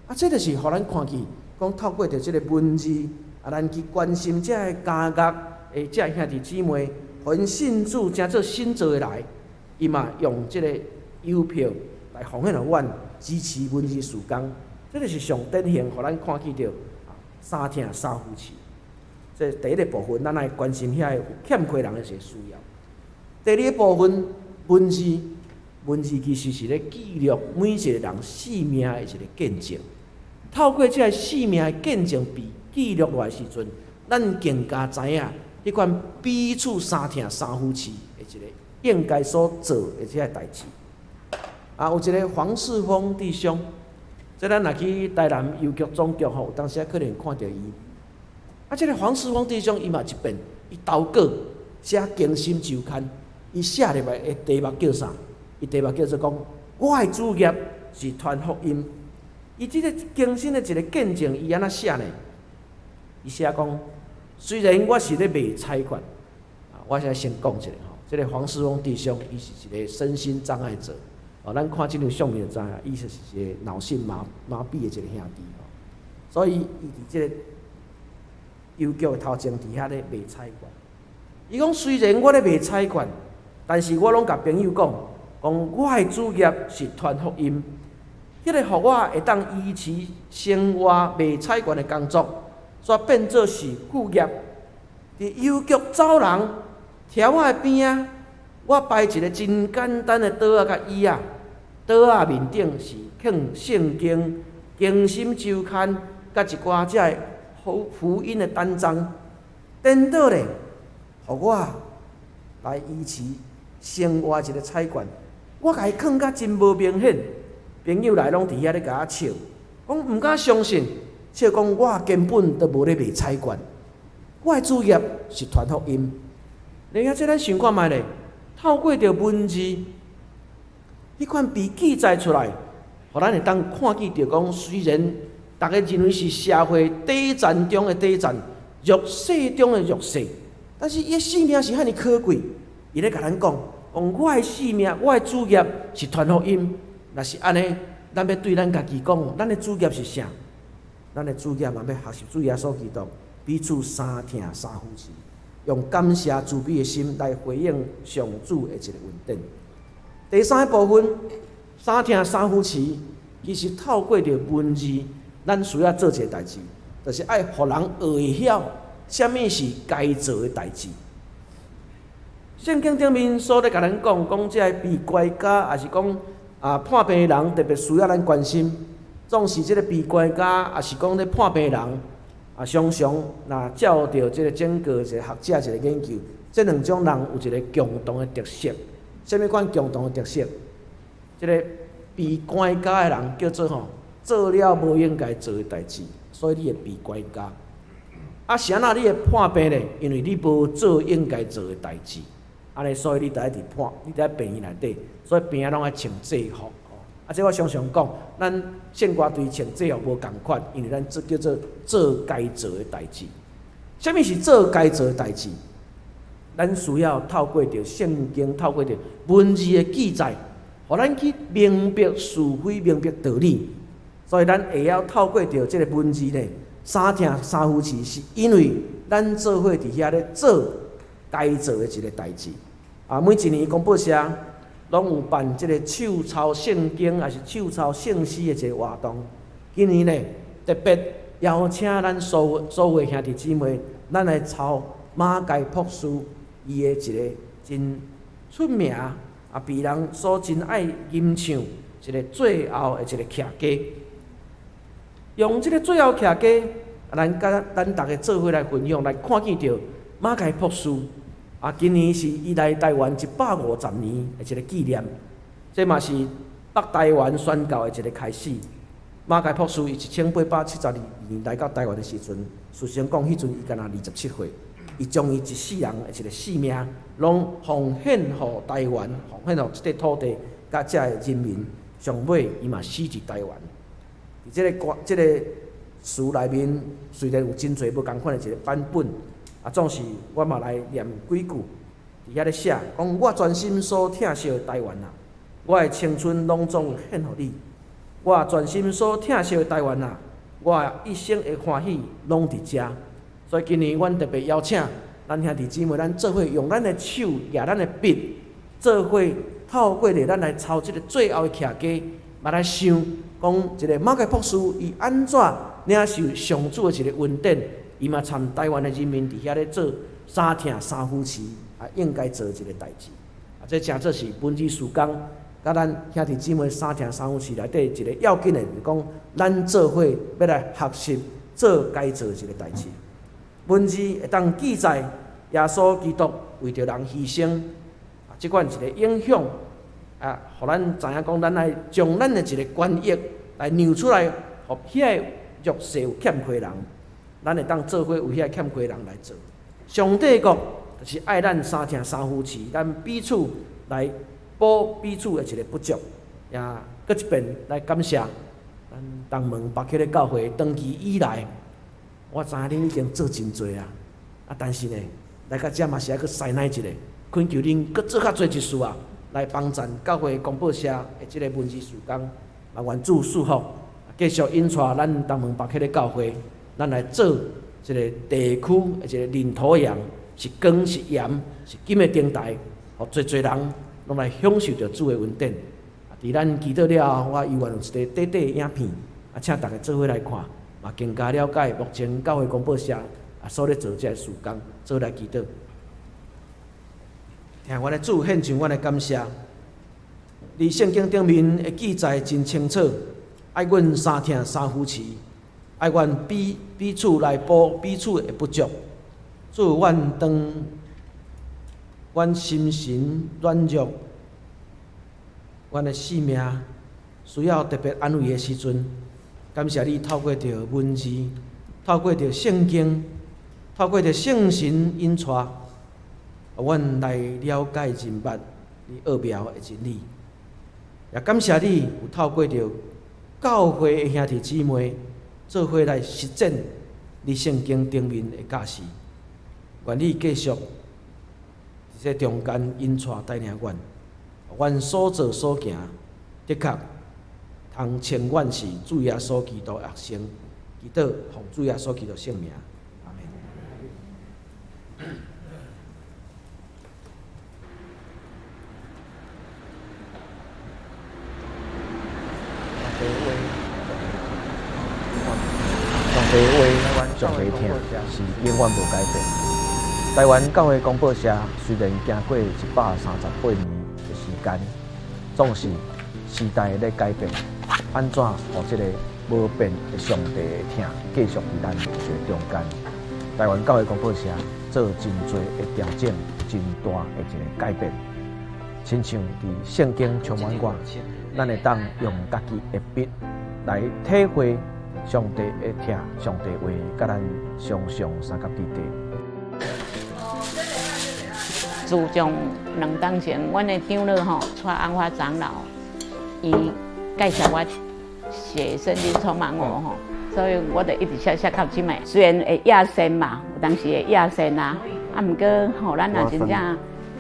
[SPEAKER 5] 啊，這就是予咱看見，講透過著這个文字，啊，咱去關心這个監獄的這个兄弟姊妹，予𪜶信主，成做新造的人，伊嘛用這個郵票來奉獻予阮，支持文字事工。這就是上典型，予咱看見著三疼三扶持。這第一个部分，咱愛關心遐个有欠缺人的一个需要。第二个部分，文字，文字其實是咧記錄每一個人生命的一個見證。透過這个生命的見證被記錄落來時陣，咱更加知影彼款彼此相疼相扶持的一個應該所做的這个代誌。啊，有一個黃世峰弟兄，這咱若去台南郵局總局吼，有當時仔可能看著伊。啊，這個黃世峰弟兄，伊嘛一遍，伊投稿寫《更新週刊》，伊寫入來的題目叫啥？伊題目叫做講，我的主業是傳福音。伊這个更新的一個見證，伊按怎寫呢？伊寫講，雖然我是咧賣彩券，啊，我現在先講一下吼，這个黃世峰弟兄，伊是一個身心障礙者。哦，咱看這張相片就知影，伊就是一個腦性麻痹的一個兄弟吼。所以伊佇這个郵局的頭前佇遐咧賣彩券。伊講雖然我咧賣彩券，但是我攏共朋友講，講我的主業是傳福音。彼个予我會當維持生活賣彩券的工作，煞變做是副業。佇郵局走廊柱仔的邊仔，我擺一个真簡單的桌仔佮椅仔，桌仔面頂是放聖經、更新週刊，佮一寡這个福音的單張。顛倒咧，予我來維持生活一个彩券，我共伊囥甲真無明顯。朋友來攏佇遐咧共我笑，講毋敢相信，笑講我根本都無咧賣彩券，我的主業是傳福音。你看這咱想看覓咧，透過著文字，彼款被記載出來，予咱會當看見著講，雖然逐家認為是社會底層中的底層，弱勢中的弱勢，但是伊的生命是遐爾可貴。伊咧共咱講，講我的生命，我的主業是傳福音。若是按呢，咱欲對咱家己講，咱的主業是啥？咱的主業嘛欲學習主耶穌基督，彼此相疼相扶持，用感謝慈悲的心來回應上主的一个恩典。第三个部分，相疼相扶持，其實透過著文字，咱需要做一个代誌，就是愛予人學會曉，啥物是該做的代誌。聖經頂面所咧共咱講，講這个被關監，抑是講啊破病的人特別需要咱關心。總是這个被關監，抑是講咧破病的人，啊，常常若照著這个整個一個學者一个研究，這兩種人有一个共同的特色。啥物款共同的特色？這个被關監的人叫做吼，做了無應該做的代誌，所以你會被關監。啊，是按怎你會破病咧？因為你無做應該做的代誌，按呢，所以你就愛佇破，你佇病院內底，所以病院攏愛穿制服。啊，這我常常講，咱聖歌隊穿制服無仝款，因為咱這叫做做該做的代誌。啥物是做該做的代誌？咱需要透過著聖經，透過著文字的記載，予咱去明白是非，明白道理。所以咱會曉透過著這个文字咧，相疼相扶持，是因為咱做伙佇遐咧做該做的一个代誌。啊，每一年公報社攏有辦這个手抄聖經，抑是手抄聖詩的一个活動。今年呢，特別邀請咱所有兄弟姊妹，咱來抄馬偕博士伊的一个真出名，啊，被人所真愛吟唱一个最後的一个徛歌。用這个最後徛歌，咱佮咱逐家做伙來分享，來看見著馬偕博士。啊，今年是伊來台灣150年的一个紀念，這嘛是北台灣宣教的一个開始。馬偕博士伊1872年來到台灣的時陣，事實上講，彼陣伊敢若27歲，伊將伊一世人的一个性命，攏奉獻予台灣，奉獻予這塊土地，佮遮个人民。上尾伊嘛死佇台灣。佇這个歌，這个詞內面雖然有真濟無仝款的一个版本，啊，總是我嘛來念幾句，佇遐咧寫，講我全心所疼惜的台灣啊，我的青春攏總獻予你，我全心所疼惜的台灣啊，我一生的歡喜攏佇遮。所以今年阮特別邀請咱兄弟姊妹，咱做伙用咱的手舉咱的筆，做伙透過咧咱來抄這个最後的徛家，嘛來想講一个馬偕博士伊按怎領受上主的一个恩典，伊嘛參台灣的人民佇遐咧做三疼三扶持，啊，應該做一个代誌。啊，這誠做是文字事工，佮咱兄弟姊妹三疼三扶持內底一个要緊的，就是講咱做伙欲來學習做該做的一个代誌。文字會當記載耶穌基督為著人犧牲，啊，這款一个影響，啊，予咱知影講，咱愛將咱的一个權益來讓出來，予遐个弱勢有欠缺人，咱會當做伙為遐个欠缺人來做。上帝國就是愛咱三疼三扶持，咱彼此來補彼此的一个不足。也閣一遍來感謝咱東門北溪的教會，長期以來，我知影恁已經做真濟啊，啊，但是呢，來到遮嘛是愛閣師奶一下，懇求恁閣做較濟一事啊，來幫贊教會公報社的這个文字事工，啊，願主賜福，繼續引帶咱東門北溪的教會，咱來做這个地區的一个領頭羊，是光是鹽是金的燈台，予濟濟人攏來享受著主的恩典。啊，佇咱祈禱了後，我猶原有一个短短的影片，啊，請大家做伙來看，嘛更加了解目前教會公報社啊所咧做這个事工，做來祈禱。聽阮的主獻上阮的感謝。佇聖經頂面的記載真清楚，愛阮三疼三扶持，愛阮彼彼此來補彼此的不足。主，阮當阮心神軟弱，阮的性命需要特別安慰的時陣，感謝你透過著文字，透過著聖經，透過著聖神引帶，阮來了解認捌你奧妙的真理。也感謝你有透過著教會的兄弟姊妹做伙來實踐你聖經頂面的教示。願你繼續佇這中間引帶帶領阮，阮所做所行，的確通稱阮是主耶穌基督的學生。祈禱奉主耶穌基督聖名，阿們。上帝話，上帝疼，是永遠無改變。台灣教會公報社雖然經過138年的時間，總是時代咧改變，按怎予這个無變的上帝的疼繼續佇咱這中間？台灣教會公報社做真濟的調整，真大的一个改變。親像佇聖經充滿我，咱會當用家己的筆來體會上帝的疼，上帝話佮咱常常相佮佇底。
[SPEAKER 6] 自從兩冬前，阮的長老吼，蔡安華長老，伊介紹我寫聖經充滿我吼，所以我就一直寫寫到這擺。雖然會壓線嘛，有當時會壓線啊，啊，毋過吼，咱若真正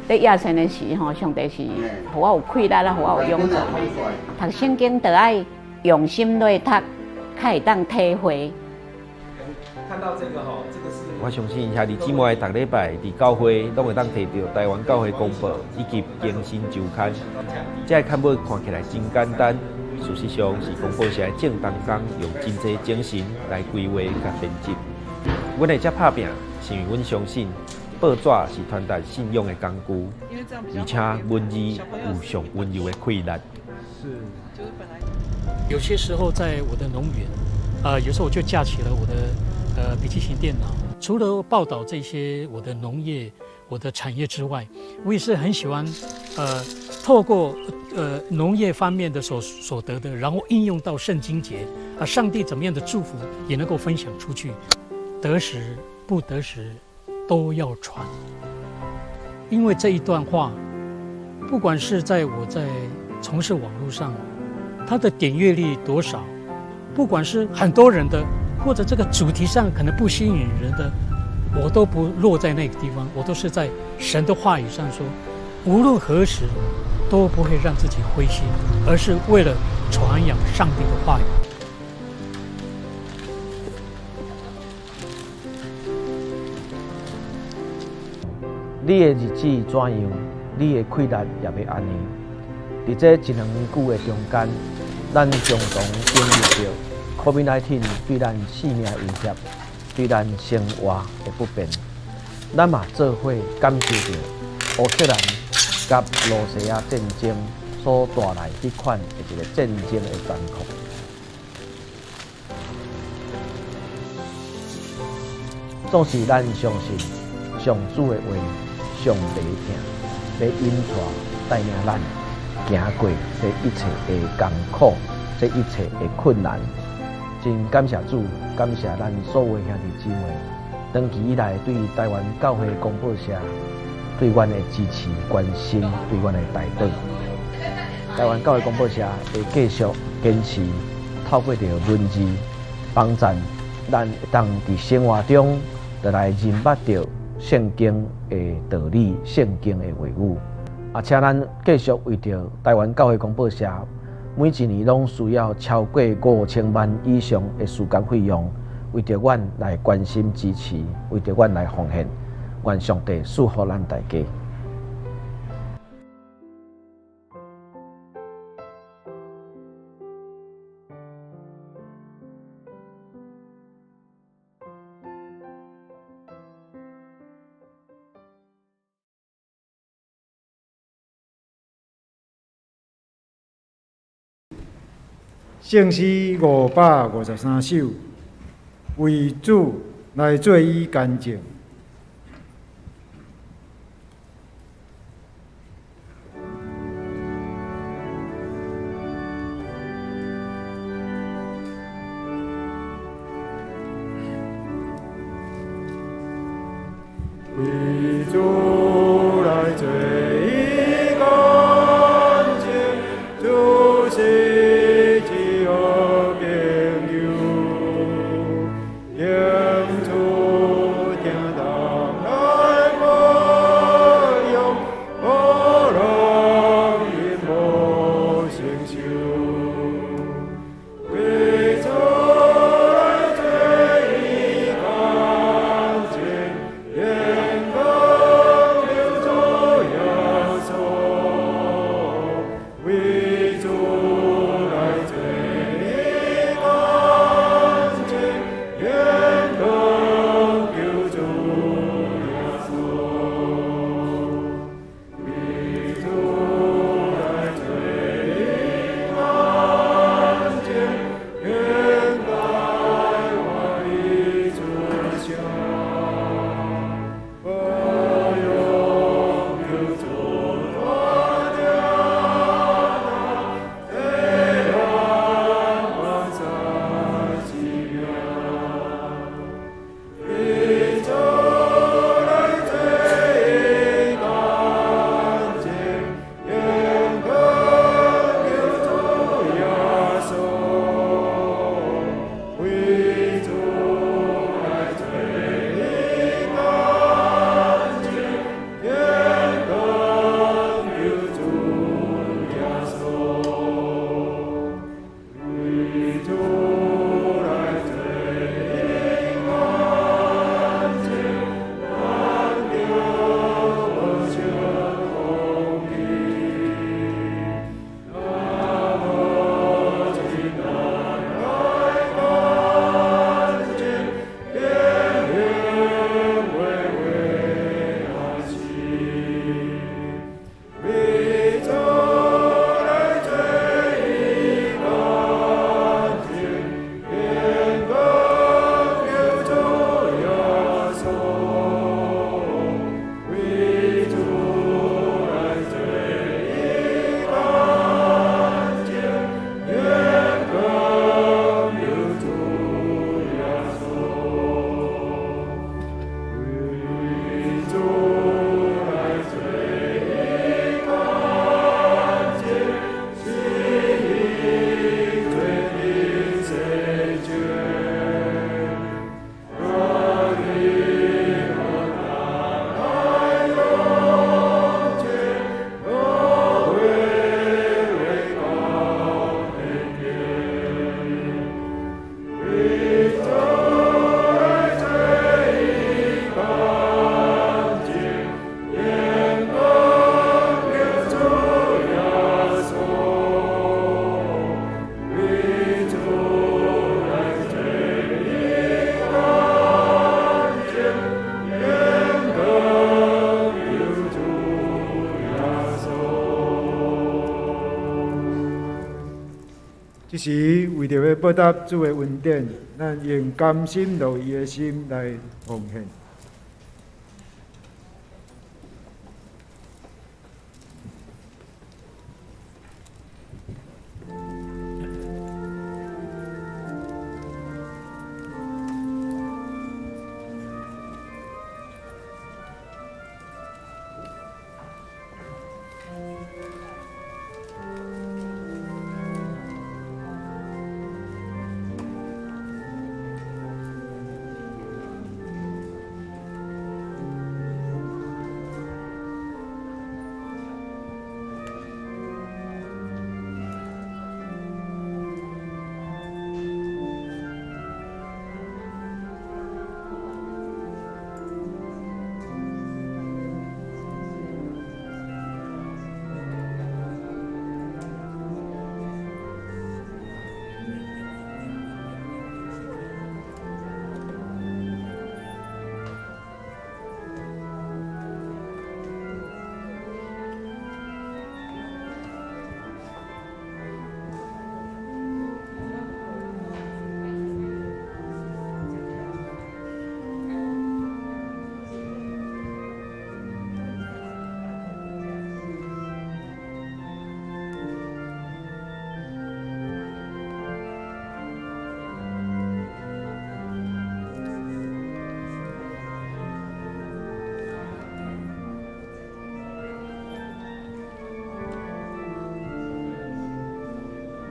[SPEAKER 6] 咧壓線的時吼，上帝是予我有氣力啦，予我有勇氣。讀聖經就愛用心來讀，較會當體會。
[SPEAKER 7] 我相信兄弟姊妹逐禮拜佇教會攏會當提著台灣教會公報以及更新週刊。這个刊物看起來真簡單，事實上是公報社的眾同工用真濟精神來規劃佮編輯。阮會遮拍拚，是因為阮相信報紙是傳達信仰的工具，而且文字有上溫柔的氣力。
[SPEAKER 8] 有些時候在我的農園，有時候我就架起了我的筆記型電腦。除了報道這些我的農業、我的產業之外，我也是很喜歡，透過農業方面的所得的，然後應用到聖經節，啊，上帝怎麼樣的祝福也能夠分享出去，得時不得時都要傳。因為這一段話，不管是在我在從事網絡上，它的點閱率多少，不管是很多人的，或者这个主题上可能不吸引人的，我都不落在那个地方，我都是在神的话语上说，无论何时都不会让自己灰心，而是为了传扬上帝的话语。
[SPEAKER 5] 你的日子怎样，你的气力也欲按呢。伫这一两年久的中间，咱常常经历著 COVID-19 对咱性命威胁，对咱生活的不便。咱嘛做伙感受著乌克兰佮罗西亚战争所带来彼款的一个战争的残酷。总是咱相信上主的话上袂疼，欲引带带领咱行过这一切的艰苦，这一切的困难。真感谢主，感谢咱所有兄弟姊妹，长期以来对台湾教会广播社对阮的支持、关心，对阮的代祷。台湾教会广播社会继续坚持透过著文字帮助咱会当伫生活中就来认捌著圣经的道理、圣经的话语。啊，请咱继续为著台湾教会广播社每一年拢需要超过5000万以上的时间费用，为著阮来关心支持，为著阮来奉献，愿上帝赐福咱大家。
[SPEAKER 3] 圣诗553首，为主来做伊干净。为主来做伊干净，主是至好朋友，用主听這時為著欲報答主的恩典，咱用甘心樂意的心來奉獻。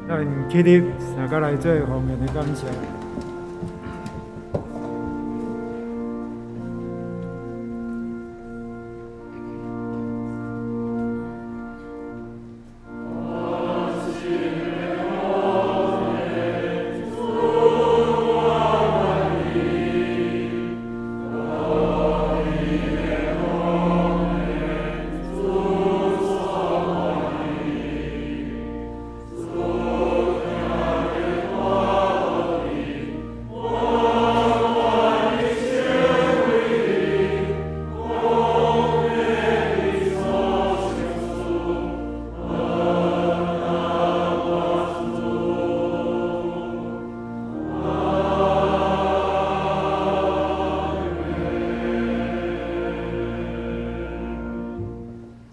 [SPEAKER 3] 咱起立，大家來做奉獻的感謝。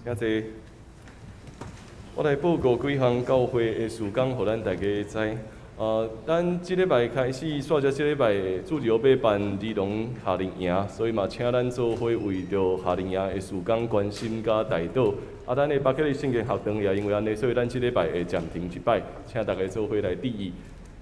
[SPEAKER 4] 請坐。我來報告幾項教會的事工，予咱大家知。咱這禮拜開始，煞才這禮拜主日欲辦兒童夏令營，所以嘛，請咱做伙為著夏令營的事工關心佮代禱。啊，咱的巴克利聖經學堂也因為按呢，所以咱這禮拜會暫停一擺，請大家做伙來注意。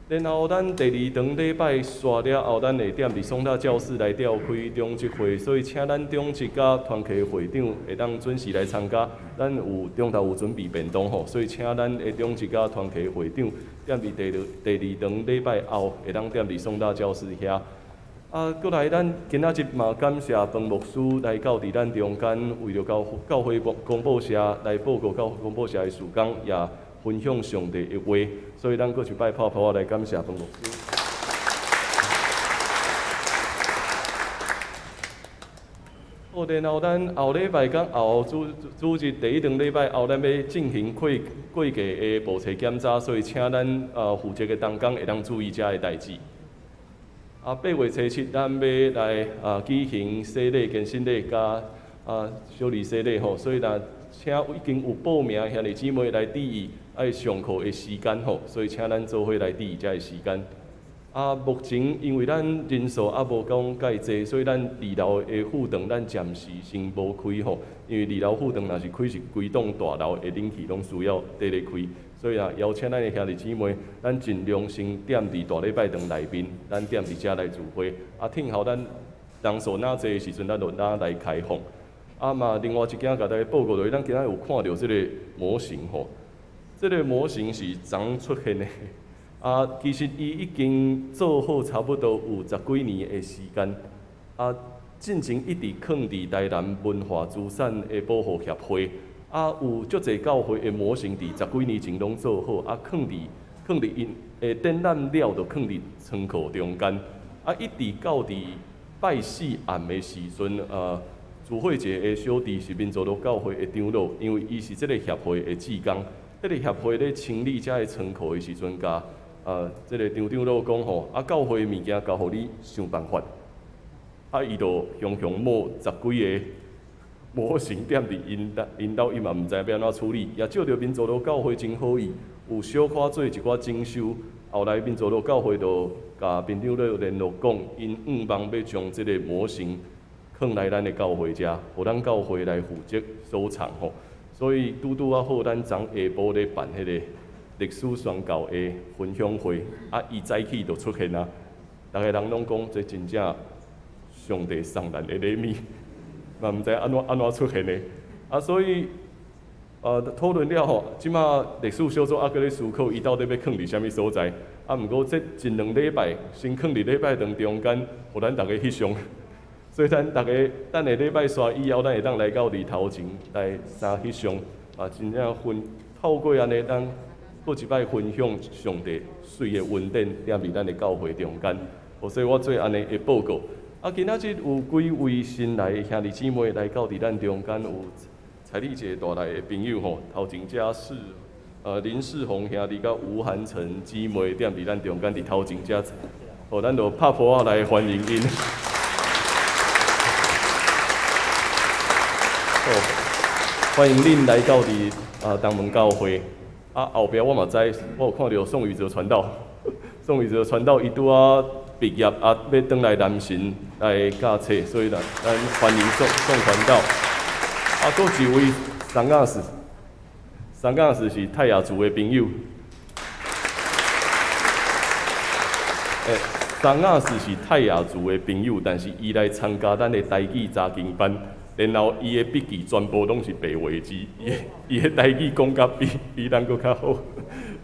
[SPEAKER 4] 然後咱第二堂禮拜煞了後，咱會踮佇松大教室來召開長執會，所以請咱長執佮團契會長會當準時來參加。咱有中晝有準備便當吼，所以請咱的長執佮團契會長踮佇第二堂禮拜後，會當踮佇松大教室遐。啊，閣來咱今仔日嘛感謝彭牧師來到佇咱中間，為著教會公報社來報告教公報社的事工，也分享上帝的話，所以咱閣一擺拍拍來感謝彭牧師。好，然後咱後禮拜佮後主日第一堂禮拜後，咱欲進行過季的簿冊檢查，所以請咱負責的同工會當注意遮的代誌。啊，8月初7，咱欲來舉行洗禮、堅振禮佮小兒洗禮吼，所以若請已經有報名的兄弟姊妹來注意愛上課的時間吼，所以請咱做伙來注意遮个時間。啊，目前因為咱人數猶無講蓋濟，所以咱二樓的副堂咱暫時先無開吼，因為二樓副堂若是開是規棟大樓的冷氣攏需要綴咧開，所以啊，邀請咱的兄弟姊妹，咱盡量先踮佇大禮拜堂內面，咱踮佇遮來聚會。啊，聽候咱人數若濟的時陣，咱就若來開放。啊嘛，另外一件共大家報告就是，咱今仔有看著這個模型吼，這個模型是昨出現的。啊，其實伊已經做好差不多有十幾年的時間。啊，進前一直囥佇台南文化資產的保護協會。啊，有足濟教會的模型佇十幾年前攏做好，啊，囥佇�的展覽了，就囥佇倉庫中間。啊，一直到佇拜四暗的時陣，主會一個小弟是民族路教會的長老，因為伊是這個協會的志工，彼个协会咧清理遮个仓库的时阵，共这个张长老讲吼，啊，教会物件交予你想办法。啊，伊就雄雄摸十几个模型踮伫𪜶兜，𪜶兜伊嘛毋知欲按怎处理，也借著民族路教会真好意，有小可做一寡整修。后来民族路教会就共边长老联络讲，𪜶向望欲将这个模型囥来咱的教会遮，予咱教会来负责收藏吼。所以拄拄仔好，咱昨下晡咧办彼个历史宣教的分享会，啊，伊早起就出现啊，逐个人拢讲这真正上帝送咱的礼物，嘛毋知按怎按怎出现的，啊，所以讨论了后，这马历史小组犹阁咧思考，伊到底欲囥伫啥物所在？啊，毋过这一两礼拜，先囥伫礼拜堂中间，予咱逐家翕相。所以咱逐家等下礼拜煞以后，咱会当来到伫头前来相翕相，啊，真正分透过按呢，咱阁一摆分享上帝媠的恩典，踮伫咱的教会中间。所以我做按呢的报告。啊，今仔日有几位新来的兄弟姊妹来到伫咱中间，有彩丽姐带来的朋友吼，头前遮是林世宏兄弟佮吴涵成姊妹踮伫咱中间伫头前遮，予咱就拍噗仔来欢迎𪜶。好，欢迎恁来到伫东门教会。啊，后壁我嘛知，我有看著宋宇哲传道，宋宇哲传道伊拄仔毕业啊，欲转来南神来教册，所以咱欢迎宋宋传道。啊，阁一位桑亚斯，桑亚斯是泰雅族的朋友。桑亚斯是泰雅族的朋友，但是伊来参加咱的台语查经班。然后伊的笔记全部拢是白话字，伊的台语讲甲比咱阁较好，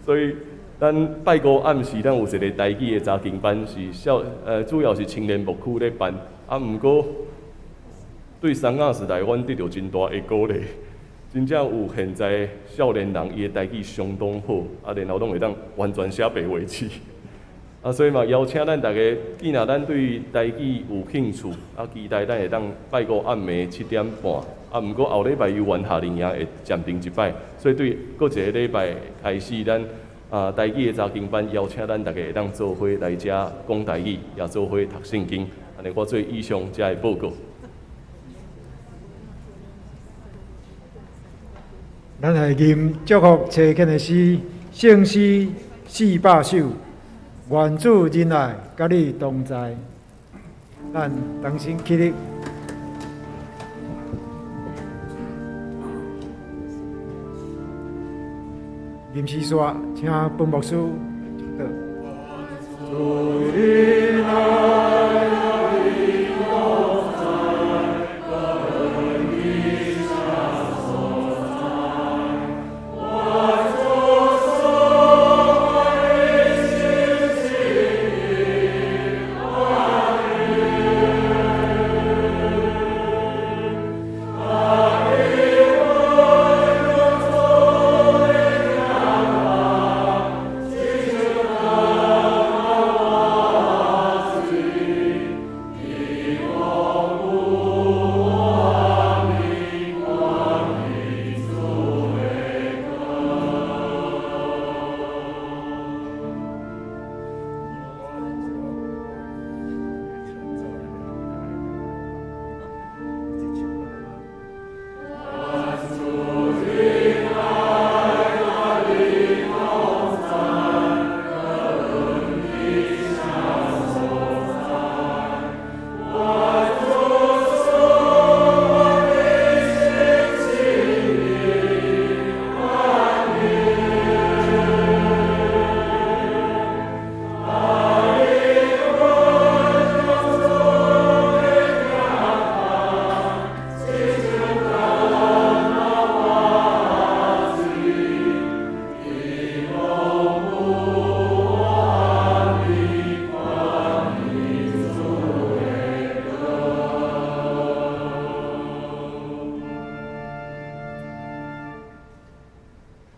[SPEAKER 4] 所以咱拜五暗时咱有一个台语的查经班，是主要是青年牧区咧办，啊，毋过对桑亚时代，阮得著真大的鼓励，真正有现在少年人伊的台语相当好，啊，然后拢会当完全写白话字。啊，所以嘛，邀请咱逐家，既若咱对台语有兴趣，啊，期待咱会当拜五暗暝7点半，啊，毋过后礼拜犹原夏令营会暂停一摆，所以对阁一个礼拜开始，咱台语的查经班邀请咱逐家会当做伙来遮讲台语，也做伙读圣经。按呢，我做以上遮的报告。
[SPEAKER 3] 咱来吟祝福齐庆的诗，圣诗400首。愿主仁爱，佮你同在。咱同心起立。临时煞，请本牧师祝祷。主仁爱。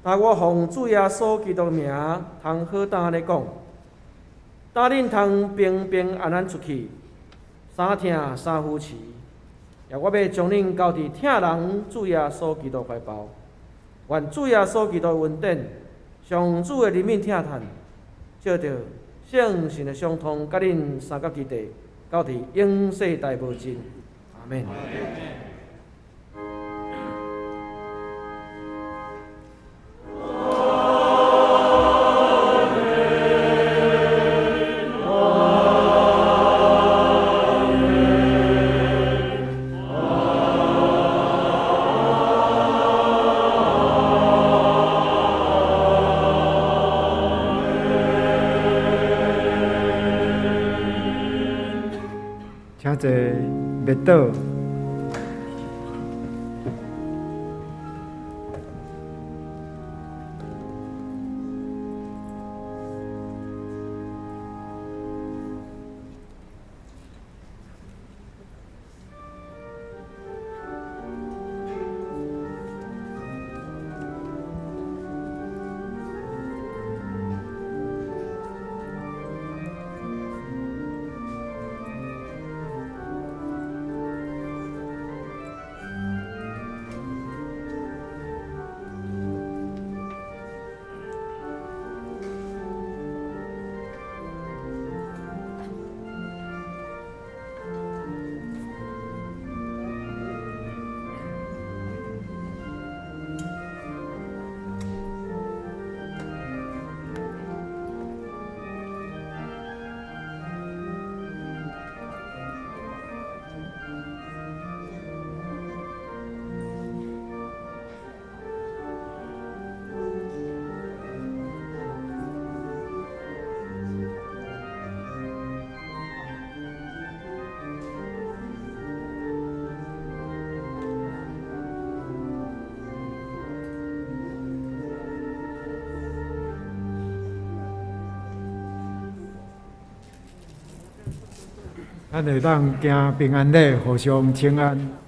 [SPEAKER 5] 啊！我奉主耶稣基督名，通好胆咧讲，胆恁通平平安安出去，三疼三扶持。也我欲将恁交伫疼人主耶稣基督怀抱。願主耶穌基督的恩典、上主的憐憫疼嘆，藉著聖神的相通，佮恁三甲基地，到佇永世代無盡。阿們。
[SPEAKER 3] 請坐，默禱。咱會當行平安禮，互相請安。